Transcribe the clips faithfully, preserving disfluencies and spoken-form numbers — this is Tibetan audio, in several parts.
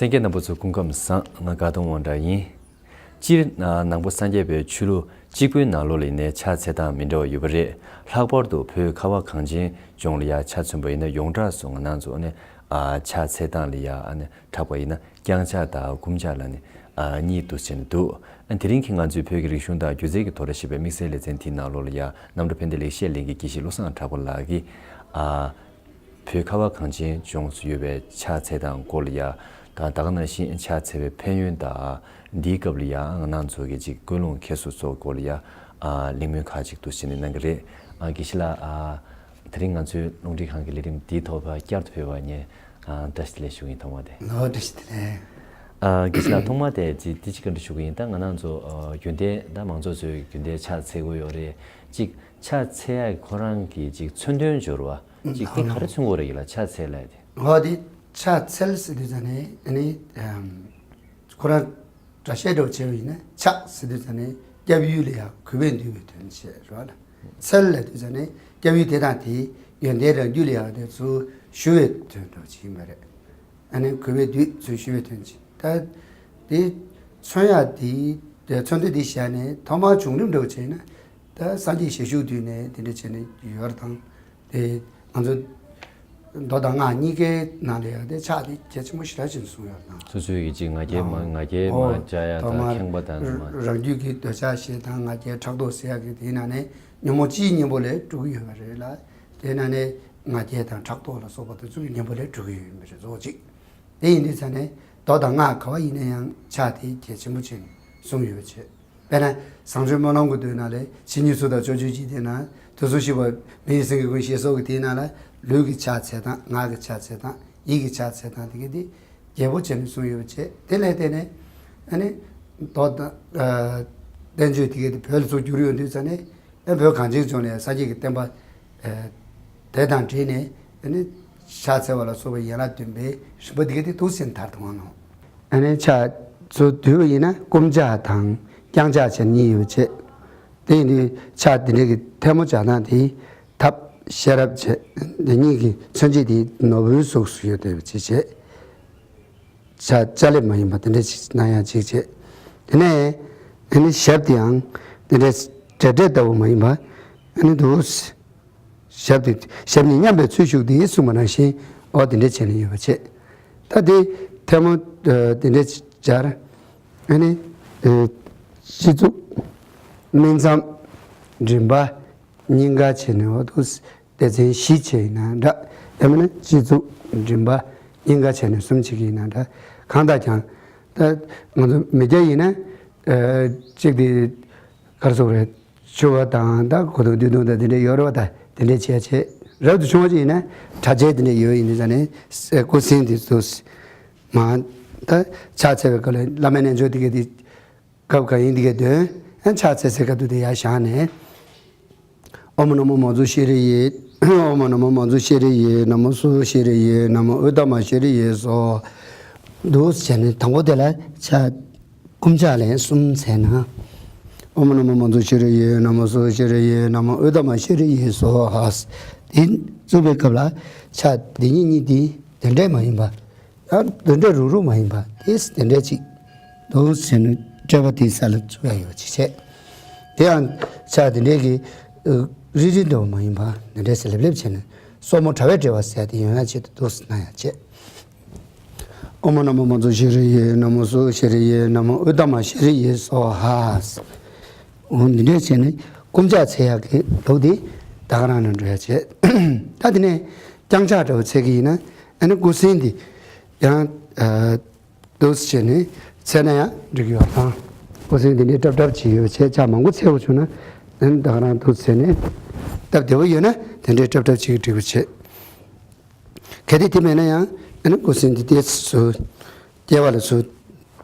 ལྷན་རྒྱས་རྣམ་པ་ཚོ་སྐུ་ཁམས་བཟང་། ང་དགའ་གདོང་དབང་གྲགས་ཡིན། སྤྱིར་ནང་པ་སངས་རྒྱས་པའི་ཆོས་ལུགས་གཅིག་པུའི་ནང་ལོགས་ལ་ཡིན་ནའི་ཕྱག་འཚལ་སྟངས་མི་འདྲ་བ་ཡོད་པ་རེད། ལྷག་པར་དུ་བོད་ཁ་བ་གངས་ཅན་ལྗོངས་ལ་ཡ་ཆ་མཚོན་པ་ཡིན་ན་ཡོངས་གྲགས་སུ་ང་རང་ཚོ་ནི་ཕྱག་འཚལ་སྟངས་ལ་ཡ་ནི་གྲགས་པ་ཡིན་ན་བརྐྱང་ཕྱག་དང་བསྐུམ་ཕྱག་ལ་ནི་གཉིས་འདུག་ཟེར་ནས་འདུག་དེ་རིང་གི་ང་ཚོའི་བོད་ཀྱི་རིག་གཞུང་དང་སྒྱུ་རྩལ་གྱི་ཐོག་ལ་ཞེས་པའི་དམིགས་བསལ་ལེ་ཚན་དེའི་ནང་ལོགས་ལ་ཡ་གནམ་གྲུ་ཕན་བདེ་ལེགས་བཤད་གླིང་གི་དགེ་བཤེས་བློ་བཟང་གྲགས་པ་ལགས་ཀྱིས། བོད་ཁ་བ་གངས་ཅན་ལྗོངས་སུ་ཡོད་པའི་ཕྱག་འཚལ་སྟངས་སྐོར་ལ་ཡ། དང་ད་ག་ནང་བཞིན་ཕྱག་འཚལ་བའི་ཕན་ཡོན་དང་། འདིའི་སྐབས་ལ་ཡ་ང་རང་ཚོ་གི་ཅིག་ཀུན་སློང་ཁྱད་གསོད་སོགས་སྐོར་ལ་ཡ། གླེང་མོལ་ཁག་ཅིག་འདུག་ཟེར་ནས་གནང་གི་རེད། དགེ་བཤེས་ལགས། དེ་རིང་ང་ཚོའི་རླུང་འཕྲིན་ཁང་གི་ལས་རིམ་འདིའི་ཐོག་བསྐྱར་དུ་ཕེབས་པར་ངས་བཀྲ་ཤིས་བདེ་ལེགས་ཞུ་གི་ཡིན། ཐོག་མ་དེ། ལགས་བཀྲ་ཤིས་བདེ་ལེགས། དགེ་བཤེས་ལགས། ཐོག་མ་དེ་ཅིག་འདི་ཅིག་བཀའ་འདྲི་ཞུ་གི་ཡིན། ད་ང་རང་ཚོ་རྒྱུན་ལྡན་ད་མང་ཚོགས་ཚོས་རྒྱུན་ལྡན་ཕྱག་འཚལ་གྱི་ཡོད་རེད། ཅིག་ཕྱག་འཚལ་ཡག་ཁོ་རང་གི་ཅིག་མཚོན་དོན་སྦྱོར་བ་ཅིག་དེ་ག་རེ་མཚོན་གྱི་ཡོད་རེད་ལ་ཕྱག་འཚལ་ལབ་དེ། འོ་དེ་ཕྱག་འཚལ་ཟེར་དུས་ཙ་ནས་ཨ་ནི་ཁོ་རང་སྒྲ་བཤད་འདྲ་བོ་བྱས་པ་ཡིན་ན་ཕྱག་ཟེར་དུས་ཙ་ནས་སྐྱབས་ཡུལ་ལ་ཡང་གུས་པས་འདུད་པའི་དོན་བྱེད་རོགས་ལ། འཚལ་ལབ་དུས་ཙ་ནས་སྐྱབས་ཡུལ་དེ་དང་དེའི་ཡོན་ཏན་རང་རྒྱུད་ལ་ཡང་དེ་ཚུར་ཞུ་བའི་དོན་འདྲ་བོ་ཅིག་ཡིན་པ་རེད། ཨ་ནི་གུས་པས་འདུད་ཚུར་ཞུ་བའི་དོན་ཅིག་ད་དེ་མཚོན་ཡག་དེ་དེ་མཚོན་དོན་དེ་བཤད་ནས་ཐོག་མར་བྱུང་རིམ་འདྲ་བོ་བྱས་ན། ད་སངས་རྒྱས་ཞལ་བཞུགས་དུས་ནས་དེ་འདྲ་བྱས་ནས་ཡོད་རེད་དང་། དེ་ང་ཚོ་མདོ་དང་སྔགས་གཉིས་ཀའི་ནང་ལ་ཡང་དེ་ཕྱག་དེ་གལ་ཆེན་པོ་ཞེ་དྲག་ཅིག་གསུངས་ཡོད་དང་། སོ་སོའི་གི་ཅིག་ང་རྒྱལ་མ་ང་རྒྱལ་ཨོ་མ་བཅག་ཡ་ཐོག་དང་མར་ཁེངས་པ་དང་ནི་མ། རང་རྒྱུད་ཀྱི་འདོད་ཆགས་ཞེ་སྡང་ང་རྒྱལ་ཕྲག་དོག་ཟེར་ཡག་གི་དེའི་ནང་ནས་ཉོན་མོངས་སྤྱིའི་གཉེན་པོ་ལས་གྲོལ་གྱི་ཡོད་པ་རེད་ལ། དེའི་ནང་ནས་ང་རྒྱལ་དང་ཕྲག་དོག་ལ་སོགས་པ་དེ་ཚོ་གི་གཉེན་པོ་ལས་གྲོལ་གྱི་ཡོད་པ་རེད་གཙོ་བོ་གཅིག་དེ་ཡིན་དུས་ཙ་ནས་མདོ་དང་སྔགས་ག་བ་ཡིན་ན་ཡང་ཕྱག་དེ་གལ་ཆེན་པོ་ཅིག་གསུངས་ཡོད་པ་བྱས། དཔེར་ན་བཟང་སྤྱོད་སྨོན་ལམ་གྱི་མདོའི་ནང་ལས་ཇི་སྙེད་སུ་དག་ཕྱོགས་བཅུའི་འཇིག་རྟེན་ན། དུས་གསུམ་གཤེགས་པ་མི་ཡི་སེང་གེ་ཀུན་ཞེས་སོགས་ཀྱི་དེའི་ནང་ལ་ལུས་ཀྱི་ཕྱག་འཚལ་སྟངས་ངག་གི་ཕྱག་འཚལ་སྟངས་ཡིད་ཀྱི་ཕྱག་འཚལ་སྟངས་དེ་གའི་དེ་རྒྱས་པོ་བྱས་ནས་གསུངས་ཡོད་པ་བྱས། དེ་ལས་བརྟེན་ནས་ཨ་ནི་མདོ་དང་བསྟན་བཅོས་དེ་གའི་དེ་བོད་ལ་ཚུར་བསྒྱུར་ཡོང་དུས་ཙ་ནས། ཨེ་བོད་གངས་ཅན་ལྗོངས་ནས་སངས་རྒྱས་ཀྱི་བསྟན་པ་ཨེ་དེ་དང་འབྲེལ་ནས་ཨ་ནི་ཕྱག་འཚལ་བ་ལ་སོགས་པའི་ཡན་ལག་བདུན་པའི་རིམ་པ་འདི་ག་དེ་འདུག་སེ་དར་དུ་འོང་ནོ། ཨ་ནི་ཕྱག་ཚུར་བསྡུས་པ་ཡིན་ན་བསྐུམ་ཕྱག་དང་བརྐྱང་ཕྱག་བྱས་གཉིས་ཡོད་པ་བྱས། དེ་ཡིན་དུས་ཕྱག་འདི་འདྲའི་གི་ཐལ་མོ་སྦྱར་སྟངས་དེ་ཐབས་ཤེས་རབ་བྱས། འདི་གཉིས་ཀྱི་མཚོན་བྱེད་དེ་ནོར་བུའི་གཟུགས་སུ་ཡོད་བསྡད་པ་བྱས་བྱས། ཕྱག་ཕྱག་ལེབ་མ་ཡིན་པ་དེ་འདྲ་ཞིག་གནང་ཡག་ཅིག་བྱས། དེ་ནས་ཨ་ནི་ཞབས་དེའང་དེ་འདྲ་འབྲེལ་སྒྲ་ལྟ་བུ་མ་ཡིན་པ་ཨ་ནི་འདུག་ཞབས་དེ་ཞབས་གཉིས་མཉམ་པའི་ཚུལ་བཞུགས་དེ་གསུངས་པ་ནང་བཞིན་འོ་དེ་འདྲ་བྱས་ནས་ཡོད་པ་བྱས། ད་དེ་ཐལ་མོ་དེ་འདྲ་སྦྱར། ཨ་ནི་སྤྱི་གཙུག་སྨིན་མཚམས་མགྲིན་པ་སྙིང་ག་བྱས་ནས་འོ་འདུག་སྡེ་ཚན་བཞི་བྱས་ཡིན་ན་འདྲ། ཡང་མིན་ན་སྤྱི་གཙུག་མགྲིན་པ་སྙིང་ག་བྱས་ནས་གསུམ་བྱེད་ཀྱི་ཡིན་ན་འདྲ། གང་ལྟར་ཀྱང་ད་ང་ཚོ་མི་སྐྱ་ཡིན་ན་ཨ་གཅིག་དེ་ག་རེ་ཟེར་དགོས་རེད། ཕྱུ་པ་དང་ད་གོས་ཐུང་དུས་ཐུང་དང་དེ་འདྲ་ཡོད་རེད་པ། ད་དེ་འདྲ་བྱས་བྱས་རབ་ཏུ་བྱུང་བ་ཅིག་ཡིན་ན་གྲྭ་ཆས་དེ་འདྲ་ཡོད་ཡིན་དུས་ཙ་ནས་སྐུ་སྲིན་དེ་ཚོ་མ་ད་ཕྱག་འཚལ་བའི་སྐབས་ལ་བླ་མའི་རྣལ་འབྱོར་དེ་ག་དེ། སྐབས་གང་ཡིན་འདི་གའི་དོན། ཨ་ཕྱག་འཚལ་སའི་སྐབས་དུ་དེ་ཡར་བཞག་ནས། ཨོཾ་ན་མོ་མཉྫུ་ཤྲཱི་ཡེ། ཨོཾ་ན་མོ་མཉྫུ་ཤྲཱི་ཡེ། ན་མོ་སྭཱ་ཤྲཱི་ཡེ། ན་མོ་ཨུཏྟམ་ཤྲཱི་ཡེ་སྭཱ་ཧཱ། འདུག་བྱས་ནས་དང་པོ་དེ་ལ་ཕྱག་བསྐུམ་ཕྱག་ལན་གསུམ་བྱས་ན། ཨོཾ་ན་མོ་མཉྫུ་ཤྲཱི་ཡེ། ན་མོ་སྭཱ་ཤྲཱི་ཡེ། ན་མོ་ཨུཏྟམ་ཤྲཱི་ཡེ་སྭཱ་ཧཱ། དེ་བཙུགས་པའི་སྐབས་ལ་ཕྱག་འདི་གཉིས་གཉིས་དེ་དེ་འདྲས་མ་ཡིན་པ། ཡང་དེ་འདྲ་རུག་རུག་མ་ཡིན་པ་དེ་དེ་འདྲ་ཅིག་འདུག་ཟེར་ནས་སྤྲད་པ་དེའི་ས་ལ་བཙུགས་ཡ་ཡོད་ཅིག་བྱས། དེ་ཡང་ཕྱག་དེ་འདྲའི་གི་རིལ་རིལ་འདྲ་བ་མ་ཡིན་པ་དེ་འདྲ་ཟེར་ལེབ་ལེབ་བྱས་ནས་སོར་མོ་དྲ་བས་སྦྲེལ་བ་ཟེར་དེ་ཡོང་ཡ་ཆེད་དུ་འདུག་ཟེར་གནང་ཡ་བྱས། ཨོཾ་ན་མོ་མཉྫུ་ཤྲཱི་ཡེ། ན་མོ་སྭཱ་ཤྲཱི་ཡེ། ན་མོ་ཨུཏྟམ་ཤྲཱི་ཡེ་སྭཱ་ཧཱ། འོ་འདི་འདྲ་བྱས་ནས་བསྐུམ་ཕྱག་འཚལ་ཡག་གི་ལུགས་དེ་ད་ག་རང་ནས་འགྲོ་ཡ་བྱས། ད་དེ་ནས་བརྐྱང་ཕྱག་འདྲ་བ་འཚལ་གི་ཡིན་ན་ཨ་ནི་སྐུ་སྲིན་དེ་ཡང་། འདུག་སེ་བྱས་ནས་འཚལ་ན་ཡང་འགྲིག་གི་ཡོད་དང་། སྐུ་སྲིན་འདི་འདྲའི་ཀྲབ་ཀྲབ་བྱེད་ཡོད་བྱས། ཕྱག་མང་པོ་འཚལ་དགོས་བྱུང་ན་ཨ་ནི་ད་ག་རང་འདུག་སེ་བྱས་ནས་སྟབས་བདེ་བོ་ཡོད་ན་དེ་འདྲའི་ཀྲབ་ཀྲབ་བྱེད་ཀྱི་འགྲིག་པ་བྱེད། གལ་ཏེ་དེ་མེད་ན་ཡང་ཨ་ནི་སྐུ་སྲིན་འདི་ཏོག་ཙམ་སྐྱེ་བ་ལ་ཚུར་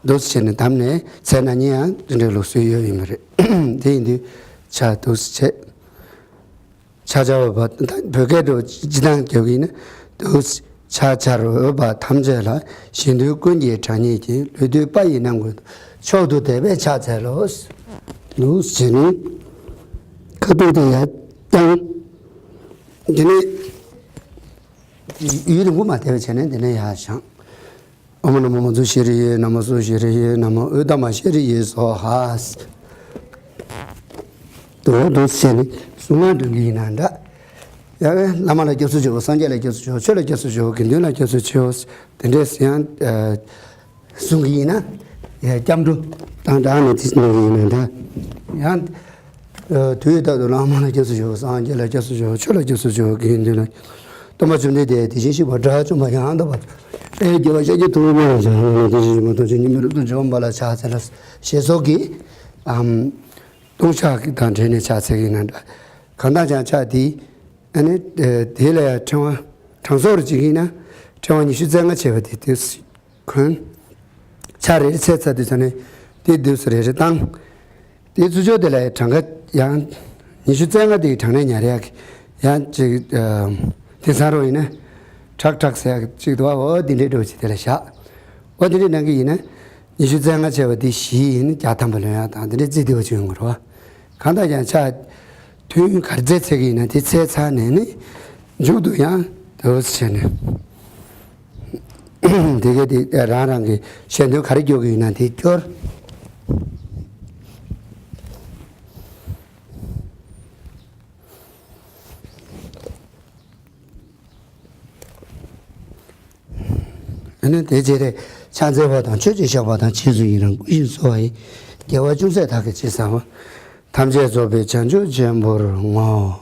འདུག་སེ་བྱས་ནས་བསྡམས་ནས་འཚལ་ན་ཉན་ཡང་དེ་འདྲའི་ལུགས་སྲོལ་ཡོད་ཡིན་པ་རེད། དེ་ཡིན་དུས་ཕྱག་འདུག་སེ་བྱས། ཆ་བྱ་བ་བ་བོད་སྐད་དུ་སྤྱི་བཏང་རྒྱག་གི་ཡིན་ན། དུ་ཆ་བྱར་འོས་པ་ཐམས་ཅད་ལ། གཞན་དོན་ཀུན་གྱི་དྲང་ཉིད་ཀྱིས། ལུས་དུས་པ་ཡི་ནང་ཀུན་ཏུ། མཆོག་ཏུ་དད་པས་ཕྱག་འཚལ་ལོ། ལུགས་ཟིན། ཁ་ཐུག་དེ་ཡར་བརྐྱང་། དེ་ནས་ཡུན་རིང་པོ་མ་བསྡད་པ་བྱས་ནས་དེ་ནས་ཡར་བཞེངས། ཨོཾ་ན་མོ་མཉྫུ་ཤྲཱི་ཡེ། ན་མོ་སུ་ཤྲཱི་ཡེ། ན་མོ་ཨུཏྟ་མ་ཤྲཱི་ཡེ་སྭཱ་ཧཱ། དུ་དུ་ཟེར་ནས་གཟུངས་སྔགས་འདོན་གྱི་ཡིན་ན་འདྲ། ཡང་བླ་མ་ལ་སྐྱབས་སུ་མཆིའོ། སངས་རྒྱས་ལ་སྐྱབས་སུ་མཆིའོ། ཆོས་ལ་སྐྱབས་སུ་མཆིའོ། དགེ་འདུན་ལ་སྐྱབས་སུ་མཆིའོ། དེ་འདྲས་ཡང་གཟུང་གི་ཡིན་ན། ཡང་སྐྱབས་འགྲོ་དང་སྦྲགས་ནས་དེ་གནང་གི་ཡིན་ན་འདྲ། ཡང་དུས་རྟག་ཏུ་བླ་མ་ལ་སྐྱབས་སུ་མཆིའོ། སངས་རྒྱས་ལ་སྐྱབས་སུ་མཆིའོ། ཆོས་ལ་སྐྱབས་སུ་མཆིའོ། དགེ་འདུན་ལ། སྟོན་པ་བཅོམ་ལྡན་འདས་དེ་བཞིན་གཤེགས་པ་དགྲ་བཅོམ་པ་ཡང་དག་པར་རྫོགས་པའི་རྒྱལ་བ་ཤཱཀྱ་ཐུབ་པ་ལ་ཕྱག་འཚལ་ལོ། དེ་བཞིན་གཤེགས་པ་ཐམས་ཅད་མཉམ་པའི་རབ་ཏུ་འཇོམས་པ་ལ་ཕྱག་འཚལ་ལོ། ཞེས་སོགས་ཀྱི་ཨམ་ལྟུང་བཤགས་དང་འབྲེལ་ནས་ཕྱག་འཚལ་གྱི་ཡིན་ན་འདྲ། གང་ལྟར་ཀྱང་ཕྱག་འདི་ཨ་ནི་དེ་ལ་ཡང་ཕྲེང་བ་གྲངས་གསོག་རུ་བྱེད་ཀྱི་ཡིན་ན་ཕྲེང་བ་ཉི་ཤུ་རྩ་ལྔ་བྱས་པ་དེ་དུས་གོན། ཕྱག་རེ་རེ་འཚལ་ཚར་དུས་ཙ་ནས་དེ་དུས་སུ་རེ་རེ་བཏང་། དེའི་ཚུར་ཕྱོགས་དེ་ལ་གྲངས་ཀ་ཡང་ཉི་ཤུ་རྩ་ལྔ་དེའི་གྲངས་ནས་ཉར་ཡག་གི་ཡང་ཅིག་དེང་སང་རུ་ཡིན་ན་ཁྲག་ཁྲག་ཟེར་ཡག་ཅིག་འདུག་བ། འོ་དེ་འདྲའི་འགྲོ་ཅིག་དེ་ལ་བཞག་འོ་དེ་འདྲའི་ནང་གི་ཡིན་ན་ཉི་ཤུ་རྩ་ལྔ་བྱས་པ་དེ་བཞི་ཡིན་ན་བརྒྱ་ཐམ་པ་ལོན་ཡག་དང་དེ་འདྲའི་རྩིས་དེ་བ་ཅིག་ཡོང་གི་རེད་བ། གང་ལྟར་ཀྱང་ཕྱག་དུས་ཡུན་ག་རེ་འཚལ་འཚལ་གི་ཡིན་ན་དེ་འཚལ་ཚར་ནས་ནི་མཇུག་ཏུ་ཡང་དེ་བ་བྱས་ནས། དེ་ག་དེ་རང་རང་གི་ཞལ་འདོན་ག་རེ་སྐྱོར་གི་ཡོད་ན་དེ་སྐྱོར། ཨ་ནི་དེ་རྗེས་ལ་ཕྱག་འཚལ་བ་དང་མཆོད་ཅིང་བཤགས་པ་དང་རྗེས་སུ་ཡི་རང་བསྐུལ་ཞིང་གསོལ་བ་ཡི། རྒྱལ་བ་ཅུང་ཟད་བདག་གིས་ཅེས་བསམ་པ། ཐམས་ཅད་རྫོགས་པའི་བྱང་ཆུབ་ཆེན་པོར་བསྔོ།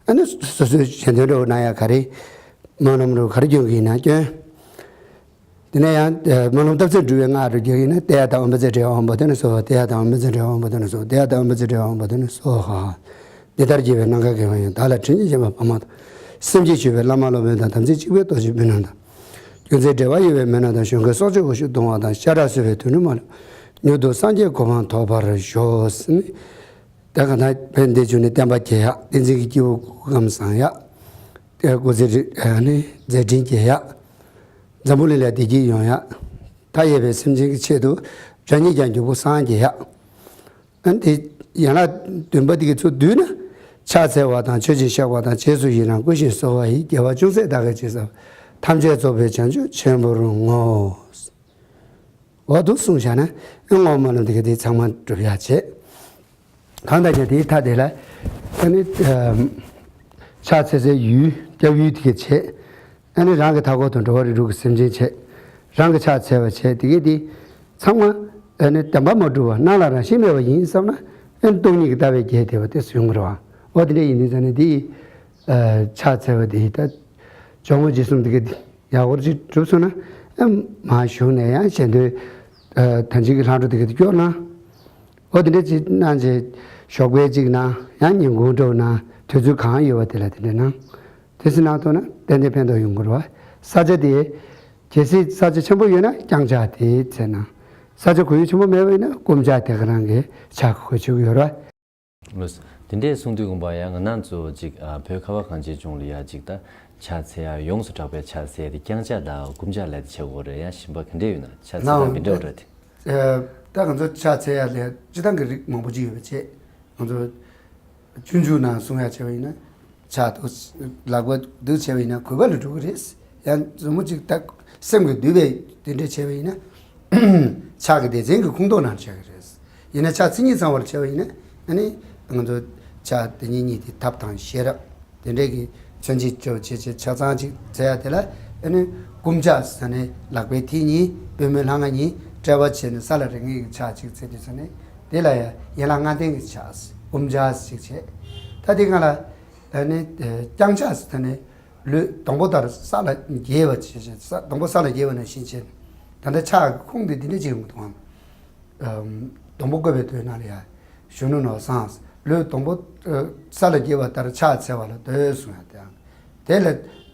ཨ་ནི་སོ་སོའི་ཞལ་འདོན་འདྲ་བོ་གནང་ཡག་ག་རེ། སྨོན་ལམ་རུ་ག་རེ་སྐྱོན་གྱི་ཡིན་ན་སྐྱོན། དེ་ནས་ཡང་སྨོན་ལམ་བཏབ་ཚེ་འགྲུབ་པའི་སྔགས་རུ་རྒྱག་ཡིན་ན་ཏདྱ་ཐཱ་ཨོཾ་བཛྲ་ཨཱཿཧཱུྃ་བྷ་དྷཱ་ན་སྭཱ་ཧཱ། ཏདྱ་ཐཱ་ཨོཾ་བཛྲ་ཨཱཿཧཱུྃ་བྷ་དྷཱ་ན་སྭཱ་ཧཱ། ཏདྱ་ཐཱ་ཨོཾ་བཛྲ་ཨཱཿཧཱུྃ་བྷ་དྷཱ་ན་སྭཱ་ཧཱ། འདི་ལྟར་བགྱིས་པས་ནམ་མཁའ་དགེ་བ་ཡང་། བདག་ལ་དྲིན་ཅན་བྱམས་པ་དཔའ་མོ་དང་། སེམས་ཅན་མཆོད་པའི་བླ་མ་སློབ་དཔོན་དང་། དམ་ཚིག་གཅིག་པའི་རྡོ་རྗེ་སྤུན་རྣམས་དང་། རྒྱུ་མཚན་འབྲེལ་བ་ཡོད་པའི་མི་རྣམས་དང་། གཞོན་སྐྱེས་སྲོག་གཅོད་འུ་ཤུ་གདུང་བ་དང་། ཤ་ཁྲག་གསོད་པའི་དུད་འགྲོ་མ་ལུས། མྱུར་དུ་སངས་རྒྱས་གོ་འཕང་ཐོབ་པར་ཤོག་ཟེར་ནས། དེ་ག་ན་བན་དེ་བྱུང་ནས་བསྟན་པ་རྒྱས་ཡག་བསྟན་འཛིན་གྱི་སྐྱེས་བུ་སྐུ་ཁམས་བཟང་ཡག་དེ་སྐུ་ཚེ་ནི་མཛད་འཕྲིན་རྒྱས་ཡག་འཛམ་བུ་གླིང་ལ་བདེ་སྐྱིད་ཡོང་ཡག་མཐའ་ཡས་པའི་སེམས་ཅན་གྱི་ཆེད་དུ་རང་ཉིད་ཀྱང་འབྱོར་པ་སངས་རྒྱས་ཡག་ཨ་ནི་དེ་ཡན་ལག་བདུན་པ་དེ་གི་ཚུར་བསྡུས་ན། ཕྱག་འཚལ་བ་དང་མཆོད་ཅིང་བཤགས་པ་དང་། རྗེས་སུ་ཡི་རང་བསྐུལ་ཞིང་གསོལ་བ་ཡི། རྒྱལ་བ་ཅུང་ཟད་བདག་གིས་ཅེས་བསམ། ཐམས་ཅད་རྫོགས་པའི་བྱང་ཆུབ་ཆེན་པོར་བསྔོ། འོ་འདུག་གསུངས་བཞག་ན་ཨེ་བསྔོ་སྨོན་ལམ་དེ་ག་དེ་ཚང་མ་འགྲུབ་ཡག་བྱེད། གང་ལྟར་ཀྱང་དེའི་མཐའ་དེ་ལ་ཨ་ནི་ཨམ་ཕྱག་འཚལ་སའི་ཡུལ་སྐྱབས་ཡུལ་དེ་ག་བྱེད། ཨ་ནི་རང་གི་མཐའ་འཁོར་དུ་འགྲོ་བ་རིགས་དྲུག་གི་སེམས་ཅན་བྱེད། རང་གི་ཕྱག་འཚལ་བ་བྱེད་དེ་ག་དེ་ཚང་མ་ཨ་ནི་བདེན་པ་མ་གྲུབ་པ་སྣང་ལ་རང་བཞིན་མེད་པ་ཡིན་བསམ་ན་ཨ་ནི་སྟོང་ཉིད་ཀྱི་ལྟ་བའི་རྒྱས་དེ་བ་དེ་སུ་ཡོང་གི་རེད་བ། འོ་དེ་འདྲ་ཡིན་དུས་ཙ་ནས་དེ་ཕྱག་འཚལ་བ་དེ་ད་ཇོ་བོ་རྗེ་གསུམ་དེ་ག་དེ། ཡག་པོ་ཅིག་གྲུབ་སོང་ན་ཨེ་མར་བཞུགས་ནས་ཡང་ཞལ་འདོན་ད་ཅིག་གི་ལྷག་འཕྲོ་དེ་ག་དེ་སྐྱོར་གནང་། འོ་དེ་འདྲ་ཅིག་གནང་རྗེས་ཞོགས་པའི་ཅིག་གནང་ཡང་ཉིན་གུང་འགྲོ་གནང་དུས་ཚོད་གང་ཡོད་པ་དེ་ལ་དེ་འདྲ་གནང་། དེ་སྲིད་གནང་ཐུབ་ན་ཏན་ཏན་ཕན་ཐོགས་ཡོང་གི་རེད་བ། ས་ཆ་དེ་གལ་སྲིད་ས་ཆ་ཆེན་པོ་ཡོད་ན་རྐྱང་ཕྱག་དེ་འཚལ་གནང་། ས་ཆ་གུ་ཡངས་ཆེན་པོ་མེད་པ་ཡིན་ན་སྐུ་ཕྱག་དེ་ག་རང་གི་ཕྱག་གི་གོ་ཆོད་ཀྱི་ཡོད་རེད་བ། ལགས། དེ་འདྲས་གསུངས་དུས་དགོངས་པ་ཡང་ང་རང་ཚོ་ཅིག་ཨ་བོད་ཁ་བ་གངས་ཅན་ལྗོངས་ལ་ཡ་ཅིག་ད་ཕྱག་འཚལ་ཡ་ཡོངས་སུ་གྲགས་པའི་ཕྱག་འཚལ་ཡ་དེ་རྐྱང་ཕྱག་དང་སྐུ་ཕྱག་ལབ་དེ་བྱེད་དགོས་རེད། ཡང་གཞན་པ་ག་འདྲས་ཡོད་ན་ཕྱག་འཚལ་ན་ཡ་མི་འདྲ་བ་འདྲ་དེ། ད་ང་ཚོ་ཕྱག་འཚལ་ཡ་ལས་སྤྱི་བཏང་གི་རིགས་མང་པོ་ཅིག་ཡོད་པ་བྱས། ང་ཚོ་སྤྱོད་འཇུག་ནང་གསུང་ཡ་བྱས་པ་ཡིན་ན། ཕྱག་ཏུ་ལག་པ་འདུག་བྱས་པ་ཡིན་ན་གུས་པ་ལ་འགྲོ་གི་རེད། ཡང་མཛུབ་མོ་གཅིག་ད་སེམས་ཀྱི་འདུས་པའི་དེ་འདྲ་བྱས་པ་ཡིན་ན། ཕྱག་གི་སྡེ་ཚན་གྱི་ཁོངས་གཏོགས་ནང་བྱ་གི་རེད། ཡིན་ན་ཕྱག་མཚན་ཉིད་ཚང་བར་བྱས་པ་ཡིན་ན། ཨ་ནི་ང་ཚོ་ཕྱག་དེ་ཉིད་གཉིས་དེ་ཐབས་དང་ཤེས་རབ་དེ་འདྲའི་གི་མཚོན་བྱེད་ཅོ་བྱེད་བྱེད་ཆ་ཚང་གཅིག་མཛད་ཡ་དེ་ལ། ཨ་ནི་བསྐུམ་ཕྱག་ཟེར་ནས་ལག་པའི་མཐིལ་གཉིས་པུས་མོའི་ལྷ་ང་གཉིས་དཔྲལ་བ་བྱས་ནས་ས་ལ་རེག་མཁན་གྱི་ཕྱག་གཅིག་མཛད་དུས་ཙ་ནས་དེ་ལ་ཡ་ཡན་ལག་ལྔ་ལྡན་གྱི་ཕྱག་བསྐུམ་ཕྱག་ཅིག་བྱས། ད་དེ་སྒང་ལ་ཨ་ནི་རྐྱང་ཕྱག་ཟེར་ནས། ལུས་སྡོང་པོ་ལྟར་ས་ལ་འགྱེལ་བ་བྱས་བྱས། ས་སྡོང་པོ་ས་ལ་འགྱེལ་བ་ནང་བཞིན་བྱས། ད་ལྟ་ཕྱག་གི་ཁུངས་དེ་འདི་འདྲ་ཅིག་ཡོང་གི་འདུག་ཨང་། སྡོང་པོ་བཀོད་པའི་དོན་ནང་ལ་ཡ། གཞོན་ནུ་ནོར་བཟང་། ལུས་སྡོང་པོ་ས་ལ་འགྱེལ་བ་ལྟར་ཕྱག་འཚལ་བ་ལ་འདོད་གསུང་ཡ་དེའང་། དེ་ལ་